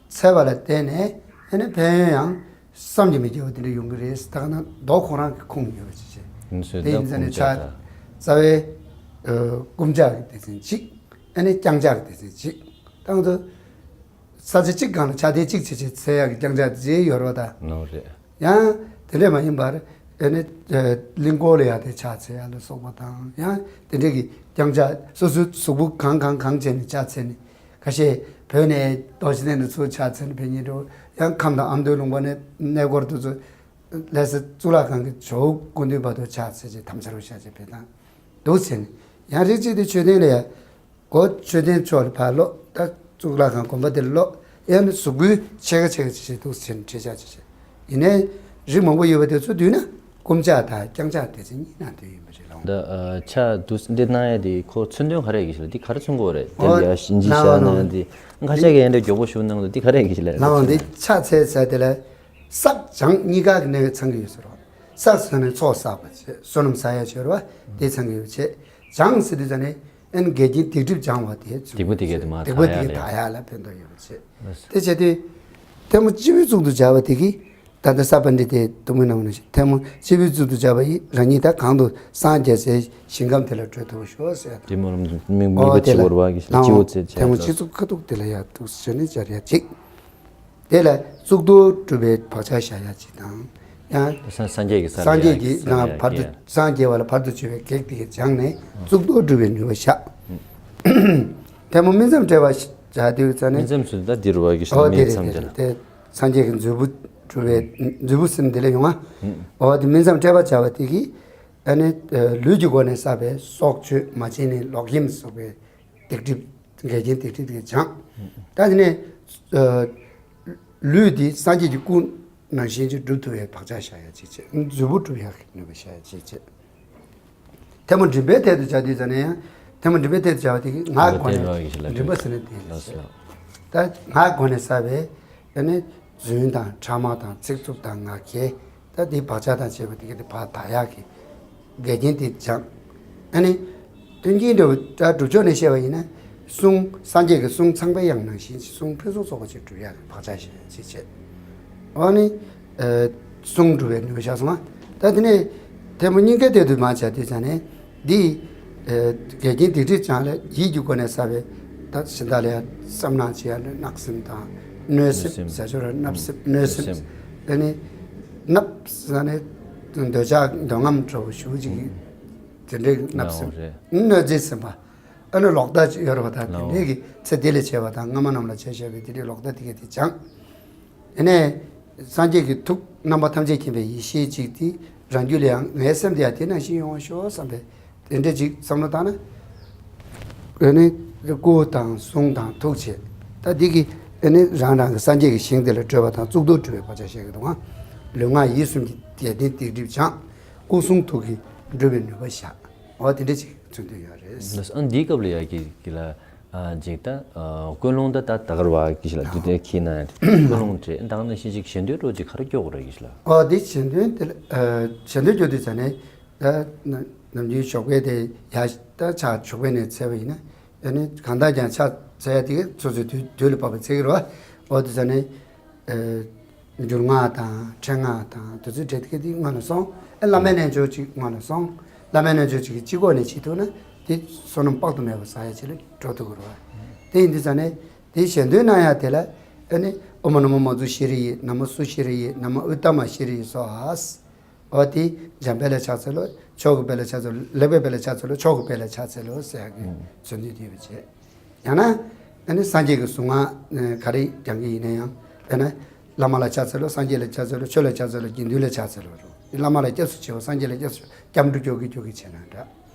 འཚལ་བ་ལ་བརྟེན་ནས་ཨ་ནི་ཕན་ཡོན་ཡང་བསམ་གྱིས་མི་ཁྱབ་པ་དེ་འདྲ་ཡོང་གི་རེད། ད་ག་ན་མདོ་ཁོ་རང་གི་ཁུངས་ཡོད་པ་ཅིག་བྱས། དེ་ཡིན་ཙང་ནས་ཕྱག་རྩ་བའི་བསྐུམ་ཕྱག་གི་སྡེ་ཚན་གཅིག་ཨ་ནི་རྐྱང་ཕྱག་གི་སྡེ་ཚན་གཅིག་དང་དུ། ས་ཆ་གཅིག་སྒང་ལ་ཕྱག་དེ་གཅིག་བྱེད་བྱེད་འཚལ་ཡག་གི་རྐྱང་ཕྱག་དེ་ཡོད་རེད་བ་ད། ནོར་རེད། ཡང་དེ་འདྲས་མ་ཡིན་པར་ཨ་ནི་གླིང་སྐོར་ལ་ཡག་དེ་ཕྱག་འཚལ་ཡག་ལ་སོགས་པ་དང་། ཡང་དེ་འདྲས་ཀྱི་རྐྱང་ཕྱག་སོ་སོའི་གཟུགས་པོ་གང་གང་གང་བྱས་ནས་ཕྱག་འཚལ་ནས། ཁ་ཤས་བོད་ནས་རྡོ་རྗེ་གདན་དུ་ཚུར་ཕྱག་འཚལ་ནས་ཕེབས་མཁན་འདྲ་བོ། ཡང་ཁམས་དང་ཨ་མདོའི་ལུང་པ་ནས་གནས་སྐོར་དུ་ཚུར་ ལྷ་ས་གཙུག་ལག་ཁང་གི་ཇོ་བོ་སྐུ་མདུན་བར་དུ་ཕྱག་འཚལ་བྱས་དམ་བཅའ་རུ་བཞག་བྱས་ཕེབས་དང་འདུག་ཟེར་ནས། ཡང་རིགས་གཅིག་དེ་མཆོད་རྟེན་ལ་ཡ། སྒོ་མཆོད་རྟེན་ཕྱོགས་ལ་ཕར་ལོག་ད་གཙུག་ལག་ཁང་དགོན་པ་དེར་ལོག་ཡང་ན་གཟུགས་པོའི་ཕྱེད་ཀ་ཕྱེད་ཀ་ཅིག་བྱས་འདུག་ཟེར་ནས་འཕྲེད་བཞག་ཅིག་བྱས། ཡིན་ནའི་རིགས་མང་པོ་ཡོད་པ་དེ་ཚོ་བསྡུས་ན་སྐུ་ཕྱག་དང་བརྐྱང་ཕྱག་སྡེ་ཚན་གཉིས་ནང་དོན་ཡིན་པ་རེད་ལགས། ད་ཕྱག་འདི་གནང་ཡ་དེ་ཁོ་མཚོན་དོན་ག་རེ་ཡོད་ཀྱི་ཞིག་ལ། འདི་ག་རེ་མཚོན་གྱི་ཡོད་རེད། དེ་ལ་ཡ་ཨིན་ཇི་ཤ་གནང་ཡ་འདི་ཁ་ཤས་ཀྱིས་ཡ་འདྲ་མགྱོགས་པོ་ཞུ་གནང་ལ། འདི་ག་རེ་ཡོད་ཀྱི་ཞིག་ལ། ལགས་འོང་། འདི་ཕྱག་འཚལ་ཟེར་དེ་ལ་བསགས་སྦྱང་གཉིས་ཀ་གི་གནད་ཚང་གི་ཡོད་ཟེར་རོ། བསགས་ཟེར་ནས་ཚོགས་བསགས་པ་བྱས། བསོད་ནམས་བསགས་ཡ་བྱེད་རོ། དེ་ཚང་གི་ཡོད་བྱས། སྦྱང་ཟེར་དུས་ཙ་ནས་ཨན་འགལ་རྐྱེན་སྡིག་སྒྲིབ་སྦྱང་བ་དེ་ཚུལ། སྡིག་པ་སྡིག་ག་དེ་མར་སྡིག་པ་དག་ཡ་སྡིག་ག་ལས། དག་ཡ་ལ་ཕན་ཐོགས་ཡོད་པ་བྱས། དེ་བྱས་དུས་ཐལ་མོ་སྤྱི་བོའི་གཙུག་ཏུ་སྦྱར་བ་དེ་གིས་ད་ལྟ་ས་པཎྜི་ཏའི་གཏུམ་མོའི་ནང་ནས་ཐལ་མོ་སྤྱི་བོའི་གཙུག་ཏུ་སྦྱར་བ་ཡིས་རང་ཉིད་ད་གང་དུ་སངས་རྒྱས་སའི་ཞིང་ཁམས་དེ་ལ་བགྲོད་ཐུབ་པ་ཤོག་ཟེར་ཡ་དང་། དེ་མོ་རང་དམིགས་དམིགས་པ་ཨོ་དེ་སྤྱི་ལ་བོར་བ་གི་ལགས་འོང་། སྤྱི་བོ་ཚེ་ཐལ་མོ་བྱས་སྤྱི་གཙུག་ཁ་ཐུག་དེ་ལ་ཡ་ཐུག་ཟེར་ནས་སྦྱར་ཡ་གཅིག་དེ་ལ་གཙུག་ཏོར་སྒྲུབ་པའི་བག་ཆགས་བཞག་ཡ་གཅིག་དང་། ཡང་སངས་སངས་རྒྱས་ཀྱི་ས་ལ་སངས་རྒྱས་ཡ་ཀྱི་ས་ལ་ནང་ཡ་བར་དུ་ཀྱེ། སངས་རྒྱས་པ་ལ་བར་དུ་གཅོད་པའི་གེགས་དེ་གིས་སྦྱངས་ནས་གཙུག་ཏོར་སྒྲུབ་པའི་ནུས་པ་བཞག་ཐལ་མོ་སྨིན་མཚམས་བྲལ་བ་བཞག་དུས་ཙ་ནས། སྨིན་མཚམས་སུ་ད་འདིར་བ་གི་ཨོ་དེ་སྨིན་རེད། མཚམས་དེ་དེ་ལ། རེད། དེ་སངས་རྒྱས་ཀྱི་མཛོད་སྤུ་སྒྲུབ་པའི་མཛོད་སྤུ་ཟེར་ནས་དེ་ལ་ཡོང་ང་། ཨོ་དེ་སྨིན་མཚམས་བྲལ་བ་བྱ་བ་དེ་གིས་ཨ་ནི་ལུས་ཀྱི་སྒོ་ནས་བསགས་པའི་སྲོག་གཅོད་མ་བྱིན་ནས་ལོག་གཡེམ་སོགས་པའི་སྡིག་སྒྲིབ། འགལ་རྐྱེན་སྡིག་སྒྲིབ་དེ་སྦྱངས། ད་དེ་ནས་ལུས་འདི་སངས་རྒྱས་ཀྱི་སྐུ་ནང་བཞིན་ཅིག་སྒྲུབ་ཐུབ་པའི་བག་ཆགས་བཞག་ཡ་གཅིག་བྱས། མཛོད་སྤུ་སྒྲུབ་ཡ་གི་ནུས་པ་བཞག་ཡ་གཅིག་བྱས། ཐལ་མོ་མགྲིན་པའི་ཐད་དུ་སྦྱར་དུས་ཙ་ནས་ཡང་ཐལ་མོ་མགྲིན་པའི་ཐད་དུ་སྦྱར་བ་དེ་གིས་ངག་གི་སྒོ་ནས་མགྲིན་པ་ཟེར་ནས་དེ་ལ་བྱས། ད་ངག་གི་སྒོ་ནས་བསགས་པའི་ཨ་ནི་རྫུན་དང་ཕྲ་མ་དང་ཚིག་རྩུབ་དང་ངག་འཁྱལ། ད་དེ་བག་ཆགས་དང་བཅས་པ་དེ་ག་དེ་ཕར་དག་ཡག་གི་འགལ་རྐྱེན་དེ་སྦྱངས། ཨ་ནི་མཐུན་རྐྱེན་འདྲ་བོ་ད་སྒྲུབ་ཕྱོགས་ནས་བཤད་པ་ཡིན་ན་གསུང་སངས་རྒྱས་ཀྱི་གསུང་ཚངས་པའི་དབྱངས་ནང་བཞིན་གྱི་གསུང་ཕུན་སུམ་ཚོགས་པ་ཅིག་སྒྲུབ་ཡག་གི་བག་ཆགས་ཤིག་བྱས། ཨ་ནི་གསུང་སྒྲུབ་པའི་ནུས་པ་ཤར་སོང་ང་། ད་དེ་ནས་ཐལ་མོ་སྙིང་གའི་ཐད་དུ་མར་སྦྱར་དུས་ཙ་ནས་འདི། ཨེ། འགལ་རྐྱེན་སྡིག་སྒྲིབ་སྦྱངས་ལ་ཡིད་ཀྱི་སྒོ་ནས་བསགས་པའི་ད་གཞན་དག་ལ་ཡང་བསམ་ནང་བྱེད་ཡ་ནི་བརྣབ་སེམས་དང་གནོད་སེམས། གནོད་སེམས། ཟ་ཆོག་ར་བརྣབ་སེམས། གནོད་སེམས། ཨ་ནི་བརྣབ་ཟ་ནས་འདོད་ཆགས་འདོད་རྔམ་འདྲ་བོ་ཞུ་ཅིག་གི་དེ་འདྲའི་བརྣབ་སེམས། གནོད་འཚེ་སེམས་པ། ཨ་ནི་ལོག་ལྟ་ཅིག་ཡོད་རེད་པ། ད་དེ་འདྲའི་གི་ཚེ་འདི་ལས་བྱས་པ་དང་སྔ་མ་རྣམས་ལ་བྱས་བཞག་པའི་དེ་འདྲའི་ལོག་ལྟ་དེ་ག་དེ་སྦྱངས། དེ་ནས་སངས་རྒྱས་ཀྱི་ཐུགས་རྣམ་པ་ཐམས་ཅད་མཁྱེན་པའི་ཡེ་ཤེས་ཅིག་དེ་རང་རྒྱུད་ལ་ཡང་ངའི་སེམས་དེ་ཡང་དེ་ནང་བཞིན་ཡོང་བ་ཤོག་བསམ་པའི་དེ་འདྲ་ཅིག་བསམ་བློ་བཏང་ན། ཨ་ནི་སྐུ་དང་གསུང་དང་ཐུགས་བྱས། ད་འདི་གི་ཨ་ནི་རང་རང་གི་སངས་རྒྱས་ཀྱི་ཞིང་དེ་ལ་བགྲོད་པ་དང་གཙུག་ཏོར་སྒྲུབ་པའི་བག་ཆགས་བཞག་གི་འདུག་ག་ལུས་ངག་ཡིད་གསུམ་གྱི་རྒྱལ་བསྟན་སྡིག་སྒྲིབ་སྦྱངས། སྐུ་གསུང་ཐུགས་ཀྱི་སྒྲུབ་པའི་ནུས་པ་བཞག་འོ་དེ་འདྲ་ཅིག་མཚོན་དོན་ཡོད་རེད། ཨ་འདིའི་སྐབས་ལ་ཡ་གི་གི་ལ། ཨ་ཅིག་ད། ཨ་ཀུན་སློང་ད་ད་ད་གར་བ་གི་ཞིག་ལ་དུས་དེ་ཁྱེད་ན་ཀུན་སློང་བྲལ་དང་ནང་བཞིན་ཅིག་གཞན་དོན་འགྲོ་ཅིག་ག་རེ་སྐྱོ་གོ་ར་གི་ཞིག་ལ། ཨོ་དེ་གཞན་དོན་དེ་ལ་ཨ་གཞན་དོན་སྐྱོ་དུས་ཙ་ནས་ད་ནམ་རྒྱུན་ཞོགས་པའི་དེ་ཡ་ད་ཕྱག་ཞོགས་པའི་ནས་འཚལ་བ་ཡིན་ན་ཨ་ནི་གང་ལྟར་ཀྱང་ཕྱག་འཚལ་ཡ་དེ་སོ་སོའི་དུས་དུས་ལ་བབ་པ་འཚལ་གི་རེད་བ། ཨོ་དེ་ཙ་ནས། ཨ་འགྱུར་ངག་དང་ཕྲེང་ངག་དང་དེ་ཚོའི་གྲས་དེ་ག་དེ་སྔོན་ལ་སོང་། ཨ་བླ་མའི་རྣལ་འབྱོར་ཅིག་སྔོན་ལ་སོང་། བླ་མའི་རྣལ་འབྱོར་ཅིག་གི་སྤྱི་ཁོག་ནས་བྱེད་ཐུབ་ན་དེ་བསོད་ནམས་དཔག་ཏུ་མེད་པ་བསགས་ཡ་ཅིག་ལ་འགྲོ་ཐུབ་ཀྱི་རེད་བ། དེ་ཡིན་དུས་ཙ་ནས་དེ་གཞན་དོན་གནང་ཡ་དེ་ལ་ཨ་ནི་ཨོཾ་ན་མོ་མ་ཛུ་ཤྲཱི་ཡེ། ན་མོ་སུ་ཤྲཱི་ཡེ། ན་མོ་ཨུཏྟ་མ་ཤྲཱི་ཡེ་སྭཱ་ཧཱ། འོ་དེ་འཇམ་དཔལ་ལ་ཕྱག་འཚལ་ལོ། མཆོག་གི་དཔལ་ལ་ཕྱག་འཚལ་ལོ། ལེགས་པའི་དཔལ་ལ་ཕྱག་འཚལ་ལོ། མཆོག་གི་དཔལ་ལ་ཕྱག་འཚལ་ལོ་ཟེར་ཡག་གི་མཚོན་དོན་དེ་ཡོད་པ་བྱས། ཡང་ན་ཨ་ནི་སངས་རྒྱས་ཀྱི་གཟུངས་སྔགས་ག་རེ་བགྱང་གི་ཡིན་ན་ཡང་ཨ་ནི་བླ་མ་ལ་ཕྱག་འཚལ་ལོ། སངས་རྒྱས་ལ་ཕྱག་འཚལ་ལོ། ཆོས་ལ་ཕྱག་འཚལ་ལོ། དགེ་འདུན་ལ་ཕྱག་འཚལ་ལོ། བླ་མ་ལ་སྐྱབས་སུ་མཆིའོ། སངས་རྒྱས་ལ་སྐྱབས་སུ་མཆིའོ། སྐྱབས་འགྲོ་སྐྱོར་གི་སྐྱོར་གི་བྱས་ན་འདྲ།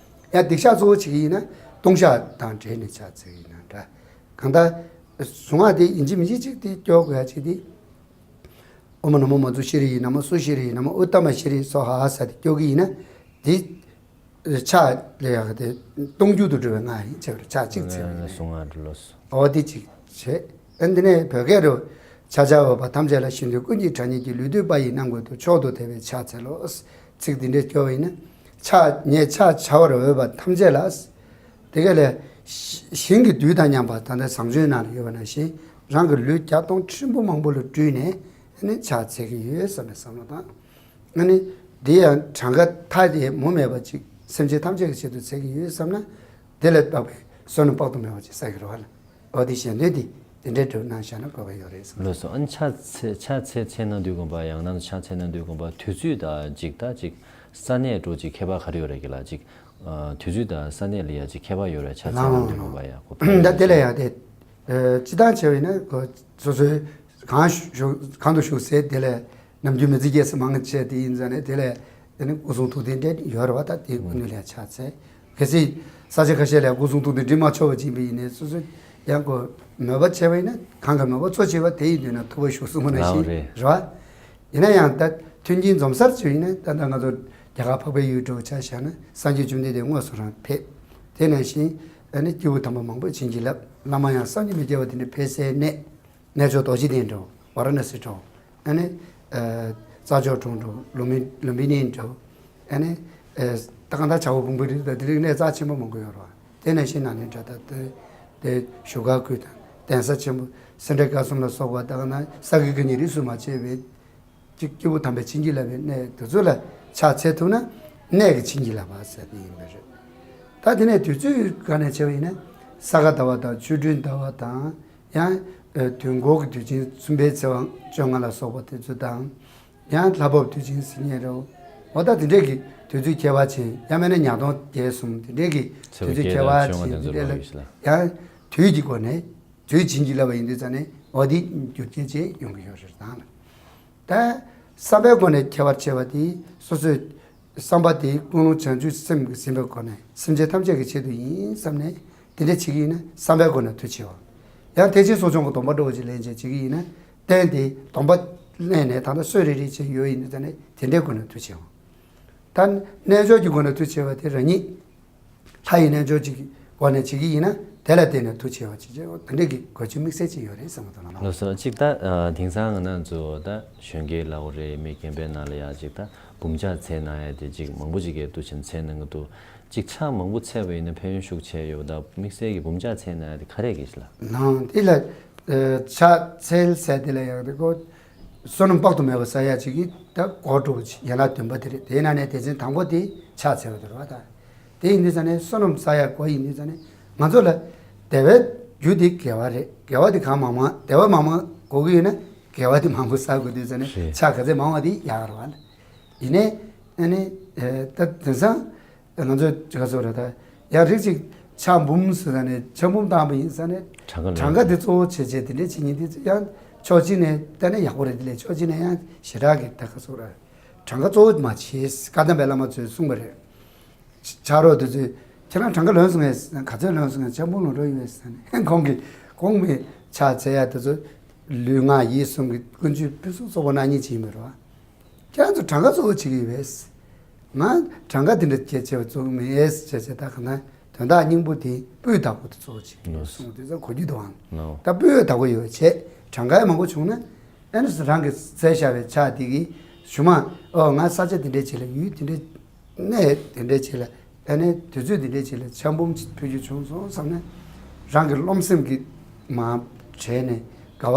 ཡང་སྡིག་བཤགས་གཙོ་བོ་བྱེད་ཀྱི་ཡིན་ན་ལྟུང་བཤགས་དང་འབྲེལ་ནས་ཕྱག་འཚལ་གྱི་ཡིན་ན་འདྲ། གང་ལྟར་གཟུངས་སྔགས་དེ་ཡིན་གཅིག་མིན་གཅིག་ཅིག་དེ་སྐྱོར་དགོས་ཡ་ཅིག་དེ། ཨོཾ་ན་མོ་མ་ཛུ་ཤྲཱི་ཡེ། ན་མོ་སུ་ཤྲཱི་ཡེ། ན་མོ་ཨུཏྟ་མ་ཤྲཱི་ཡེ་སྭཱ་ཧཱ་ཟེར་ཏེ་སྐྱོར་གྱི་ཡིན་ན། འདི་ཕྱག་ལ་ཡ་གི་དེ་སྟོང་རྒྱུད་དུ་འགྲོ་བའི་སྔགས་ཡིན་བྱས་པར་ཕྱག་གཅིག་འཚལ་བ་ཡིན། གཟུངས་སྔགས་འགྲོ་ལོ། འོ་དེ་གཅིག་བྱས། ཨ་འདི་ནས་བོད་སྐད་དུ། ཕྱག་བྱར་འོས་པ་ཐམས་ཅད་ལ། གཞན་དོན་ཀུན་གྱི་དྲང་ཉིད་ཀྱིས། ལུས་བཏུད་པ་ཡི་རྣམ་ཀུན་ཏུ། མཆོག་ཏུ་དད་པས་ཕྱག་འཚལ་ལོ། ཚིག་འདི་འདྲས་སྐྱོར་བ་ཡིན་ན། ཕྱག་ངས་ཕྱག་བྱ་བར་འོས་པ་ཐམས་ཅད་ལ། དེ་ག་ལས་ཞིང་གི་རྡུལ་དང་མཉམ་པ་ད་ལྟ་བཟང་སྤྱོད་ནང་ལ་ཡོད་པ་ནང་བཞིན་རང་གི་ལུས་བརྒྱ་སྟོང་ཁྲི་འབུམ་མང་པོ་ལ་སྤྲུལ་ནས་ནི་ཕྱག་འཚལ་གྱི་ཡོད་བསམ་པའི་བསམ་བློ་དང་། ཨ་ནི་དེ་ཡང་གྲངས་ཀ་མཐའ་ཡས་མུ་མེད་པ་ཅིག་སེམས་ཅན་ཐམས་ཅད་ཀྱི་ཆེད་དུ་འཚལ་གྱི་ཡོད་བསམ་ན་དེ་ལ་དཔག་པའི་བསོད་ནམས་དཔག་ཏུ་མེད་པ་ཅིག་བསགས་ཀྱི་རེད་བ་ལ། འོ་དེ་གཞན་དོན་དེ་དེ་འདྲའི་སྒྲུབ་གནང་བཞག་ན་དགོས་པ་ཡོད་རེད་བསམ། ལགས་སོ། ཨ་ནི་ཕྱག་འཚལ་ཕྱག་འཚལ་འཚལ་གནང་དུས་དགོན་པ་ཡང་ན་ཕྱག་འཚལ་གནང་དུས་དགོན་པ་དུས་ཚོད་དང་ཅིག་ད་ཅིག་ས་གནས་འགྲོ་ཅིག་ཁྱད་པར་ག་རེ་ཡོད་རེད་ཀྱི་ལ་ཅིག་ཨ་དུས་ཚོད་དང་ས་གནས་ལ་ཡ་ཅིག་ཁྱད་པར་ཡོད་རེད། ཕྱག་འཚལ་གནང་དུས་དགོན་པ་ཡ་ཁོ་ད་དེ་ལ་ཡང་དེ་སྤྱི་བཏང་བྱས་པ་ཡིན་ན་ཁོ་སོ་སོའི་གང་བཞུགས་གང་དུ་བཞུགས་ཟེར་དེ་ལ་ ནམ་རྒྱུན་མི་ཚེ་སྐྱེལ་ས་མང་ཆེ་དེ་ཡིན་ཙང་ནས་དེ་ལས་དེ་ནི་སྐུ་གསུང་ཐུགས་རྟེན་འདྲ་ཡོད་རེད་བ། ད་དེ་ཀུན་ནས་ལས་ཕྱག་འཚལ། གལ་སྲིད་ས་ཆ་ཁ་ཤས་ལ་སྐུ་གསུང་ཐུགས་རྟེན་འབྲི་མ་ཆོག་པ་ཅིག་ཡིན་པ་ཡིན་ནའི་སོ་སོ་ཡང་གོ་མོས་པ་བྱས་པ་ཡིན་ན་གང་གི་མོས་པ་གཙོ་ཆེ་བ་དེ་ཡིན་དུས་ན་ཐུབ་པ་ཞུ་གསུང་མ་ནང་བཞིན་རེད་བ། ཡིན་ན་ཡང་ད་མཐུན་རྐྱེན་འཛོམས་སར་བྱས་ཡིན་ན་ད་ལྟ་ང་ཚོ་རྒྱ་གར་འཕགས་པའི་ཡུལ་འགྲོ་ཆ་བཞག་ན་སངས་རྒྱས་བཅོམ་ལྡན་འདས་དངོས་སུ་རང་ཕེབས། དེ་ནང་བཞིན་ཨ་ནི་སྐྱེས་བུ་དམ་པ་མང་པོས་བྱིན་གྱིས་བརླབས། བླ་མ་ཡང་བསམ་གྱིས་མི་ཁྱབ་པ་དེ་འདྲ་ཕེབས་སའི་གནས། གནས་མཆོག་རྡོ་རྗེ་གདན་འགྲོ། ཝཱ་ར་ཎ་སི་འགྲོ། ཨ་ནི་རྩྭ་མཆོག་གྲོང་འགྲོ། ལུམ་བི་ལུམ་བི་ནི་འགྲོ། ཨ་ནི་ད་གང་ལྟར་བྱ་བ་ཕུང་པོའི་རི་དང་དེ་རིང་གནས་རྩ་ཆེན་པོ་མང་པོ་ཡོད་རེད་བ། དེ་ནང་བཞིན་ན་ནི་འདྲ་ད་དེ་དེ་བཞུགས་སྒར་ཁུལ་དང་གདན་ས་ཆེན་པོ་སེ་འབྲས་དཀར་གསུམ་ལ་སོགས་པ་ད་གང་ན་ས་དགེ་བཀའ་རྙིང་རིས་སུ་མ་ཆད་པའི་གཅིག་སྐྱེས་བུ་དམ་པས་བྱིན་གྱིས་བརླབས་པའི་གནས་དེ་ཚོ་ལ་ཕྱག་འཚལ་ཐུབ་ན་གནས་ཀྱི་བྱིན་གྱིས་བརླབས་པ་ཟེར་དེ་ཡིན་པ་རེད། ད་དེ་ནས་དུས་ཚོད་ག་ནས་བྱས་པ་ཡིན་ན་ས་ག་ཟླ་བ་དང་ཆོ་འཕྲུལ་ཟླ་བ་དང་ཡང་དུས་འཁོར་གྱི་དུས་ཆེན་གསུམ་པའི་ཚེས་པ་བཅོ་ལྔ་ལ་སོགས་པ་དེ་ཚོ་དང་། ཡང་ལྷ་བབས་དུས་ཆེན་ཟེར་མཁན་རེད། འོ་ད་དེ་འདྲས་ཀྱི་དུས་ཚོད་ཁྱད་པར་ཅན་ཡང་མིན་ན་ཉ་སྟོང་བརྒྱད་གསུམ་དེ་འདྲས་ཀྱི་དུས་ཚོད་ཁྱད་པར་ཅན་དེ་འདྲས་ལ་ཡང་དུས་ཀྱི་སྒོ་ནས་དུས་བྱིན་གྱིས་བརླབས་པ་ཡིན་དུས་ཙང་ནས་འོ་དེ་རྒྱུ་རྐྱེན་བཅས་ཡོང་གི་ཡོད་རེད་དང་ལ། ད་བསམ་པའི་སྒོ་ནས་ཁྱད་པར་ཕྱེ་བ་དེ་སོ་སོའི་བསམ་པ་དེ་ཀུན་སློང་བྱང་ཆུབ་སེམས་ཀྱིས་ཟིན་པའི་སྒོ་ནས་སེམས་ཅན་ཐམས་ཅད་ཀྱི་ཆེད་དུ་ཡིན་བསམ་ནས་དེ་འདྲ་བྱེད་ཀྱི་ཡིན་ན་བསམ་པའི་སྒོ་ནས་མཐུ་ཆེ་བ། ཡང་ཐེག་ཆེན་གསོ་སྦྱོང་གི་སྡོམ་པ་འདྲ་བོ་ཅིག་ལེན་བྱས་བྱེད་ཀྱི་ཡིན་ན་རྟེན་དེ་སྡོམ་པ་ལེན་ནས་ད་ལྟ་སྲོད་རེ་རེ་བྱས་ཡོད་ཡིན་དུས་ཙང་ནས་དེ་འདྲའི་སྒོ་ནས་མཐུ་ཆེ་བ། ད་རྣལ་འབྱོར་གྱི་སྒོ་ནས་མཐུ་ཆེ་བ་དེ་རང་ཉིད་ལྷ་ཡི་རྣལ་འབྱོར་གྱི་སྒོ་ནས་བྱེད་ཀྱི་ཡིན་ན་དེ་ལ་བརྟེན་ནས་མཐུ་ཆེ་བ་ཅིག་བྱེད་དེ་འདྲའི་གི་གོ་ཆོད་དམིགས་བསལ་ཅིག་ཡོད་རེད་བསམ་གྱི་འདུག་ལགས། ལགས་སོ། གཅིག་ད་དེང་སང་ང་རང་ཚོ་ད་གཞོན་སྐྱེས་ལབ་དགོས་རེད། མི་རྒན་པའི་ནང་ལ་ཡ་གཅིག་ད་འབུམ་ཕྱག་འཚལ་གནང་ཡ་དེ་གཅིག་མང་པོ་ཅིག་གིས་འདུག་ཕྱིན་འཚལ་གནང་གི་འདུག་གཅིག་ཕྱག་མང་པོ་འཚལ་བ་ཡིན་ན་ཕན་ཡོན་ཤུགས་ཆེ་ཡོད། ད་དམིགས་བསལ་གྱི་འབུམ་ཕྱག་འཚལ་གནང་ཡ་དེ་ག་རེ་གི་ལ། ནང་དེ་ལ་ཕྱག་འཚལ་ཟེར་དེ་ལ་ཡང་དེ་ཀོ་བསོད་ནམས་དཔག་ཏུ་མེད་པ་བསགས་ཡ་ཅིག་གི་ད་གོ་འགྲོ་ཡན་ལག་བདུན་པ་དེ་རེད། དེའི་ནང་ནས་སྡེ་ཚན་དང་པོ་དེ་ཕྱག་འཚལ་བ་དེ་རེད་བ། ད་དེ་ཡིན་དུས་ཙང་ནས་བསོད་ནམས་བསགས་ཡ་གོ་ཡིན་དུས་ཙང་ནས་ང་ཚོ་ལ་བདེ་བའི་རྒྱུ་དེ་དགེ་བ་རེད། དགེ་བ་དེ་གང་མང་མང་བདེ་བ་མང་མང་དགོས་ཀྱི་ཡོད་ན་དགེ་བ་དེ་མང་པོ་བསགས་དགོས་དུས་ཙང་ནས་རེད། ཕྱག་ག་ཚད་མང་བ་དེ་ཡག་རེད་བ། ཡིན་ནའི་ཨ་ནི་ད་དེང་སང་ང་ཚོས་ཅི་ག་ཚོད་རེད་ད། ཡང་རིགས་གཅིག་ཕྱག་འབུམ་ཟེར་ས་ནས་ཕྱག་འབུམ་བཏང་བ་ཡིན་ས་ནས་གྲངས་ཀ་ལོན། གྲངས་ཀ་དེ་གཙོ་བོ་བྱས་བྱས་དེ་འདྲས་བྱེད་མཁན་དེ་ཡང་ཕྱོགས་གཅིག་ནས་བལྟས་ན་ཡག་པོ་རེད། དེ་ལས་ཕྱོགས་གཅིག་ནས་ཡང་ཞེ་དྲག་གི་ད་ག་ཚོད་རེད། གྲངས་ཀ་གཙོ་བོ་མ་བྱེད་བཀའ་གདམས་པའི་བླ་མ་ཚོས་གསུངས་པ་རེད། ཕྱག་རོགས་དེ་ཚོས་ཁྱེད་རང་གྲངས་ཀ་ལོན་སོང་ངས་ག་ཚོད་ལོན་སོང་ངས་ཕྱག་འབུམ་ལོན་འགྲོ་ཡོད་ཟེར་ནས་ཁོང་གིས་གོང་མའི་ཕྱག་འཚལ་ཡ་དེ་ཚོ་ལུས་ངག་ཡིད་གསུམ་གྱི་ཀུན་སྤྱོད་ཕུན་སུམ་ཚོགས་པ་གནང་མཁན་ཅིག་ཡིན་པ་རེད་བ། ཁྱེད་རང་ཚོ་གྲངས་ཀ་གཙོ་བོ་བྱེད་ཀྱི་ཡོད་པས། ང་གྲངས་ཀ་དེ་འདྲ་གལ་ཆེ་བ་གཙོ་བོ་མེད་ཟེར་བྱས་ད་ག་ན་དོན་དག་སྙིང་པོ་དེ་སྤུས་དག་པོ་དེ་གཙོ་བོ་བྱེད་ཀྱི་ཡོད་གསུངས་དུས་ཙང་གོ་རྒྱུ་འདུག་ཨང་། ད་སྤུས་དག་པོ་ཡོད་བྱས་གྲངས་ཀ་མང་པོ་བྱུང་ན་ཨ་ནི་རང་གི་བཙལ་བཞག་པའི་ཕྱག་དེ་གིས་ཞུ་མ་ཨོ་ང་ས་ཆ་དེ་འདྲའི་ཆེད་ལ་ཡུལ་དེ་འདྲའི་གནས་དེ་འདྲའི་ཆེད་ལ་ཨ་ནི་དུས་ཚོད་དེ་འདྲའི་ཆེད་ལ་ཕྱག་འབུམ་ཕུལ་རྒྱུ་བྱུང་སོང་བསམ་ན་རང་གི་རློམ་སེམས་ཀྱི་མ་བྲལ་ནས་དགའ་བ་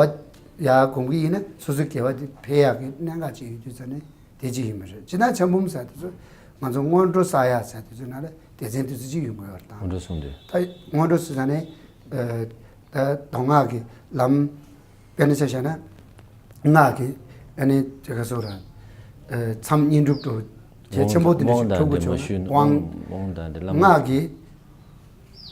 ཡར་སྒོམ་གྱི་ཡིན་ན་སོ་སོའི་དགེ་བ་དེ་འཕེལ་ཡག་གི་གནད་འགག་ཅིག་ཡོད་དུས་ཙང་ནས། དེ་གཅིག་ཡིན་པ་རེད། སྤྱིར་ན་ཕྱག་འབུམ་ཟེར་དེ་ཚོ་ང་ཚོ་སྔོན་འགྲོ་བསགས་ཡག་ཟེར་དེ་ཚོའི་ནང་ལ་སྡེ་ཚན་དེ་ཚོ་གཅིག་ཡོང་གི་ཡོད་རེད་དང་། སྔོན་འགྲོ་གསུངས་དུས། ད་སྔོན་འགྲོ་ཟེར་ས་ནས་ད་མདོ་སྔགས་ཀྱི་ལམ་དཔེར་ན་ཆ་བཞག་ན་སྔགས་ཀྱི་ཨ་ནི་དེ་ག་སོ་ར་མཚམས་བསྙེན་སྒྲུབ་ཏུ་གལ་ཆེན་པོ་དེ་འདྲ་ཞིག་ཐུག་པ་བྱུང་ན་དབང་དབང་དང་དེ་བླ་མ་སྔགས་ཀྱི་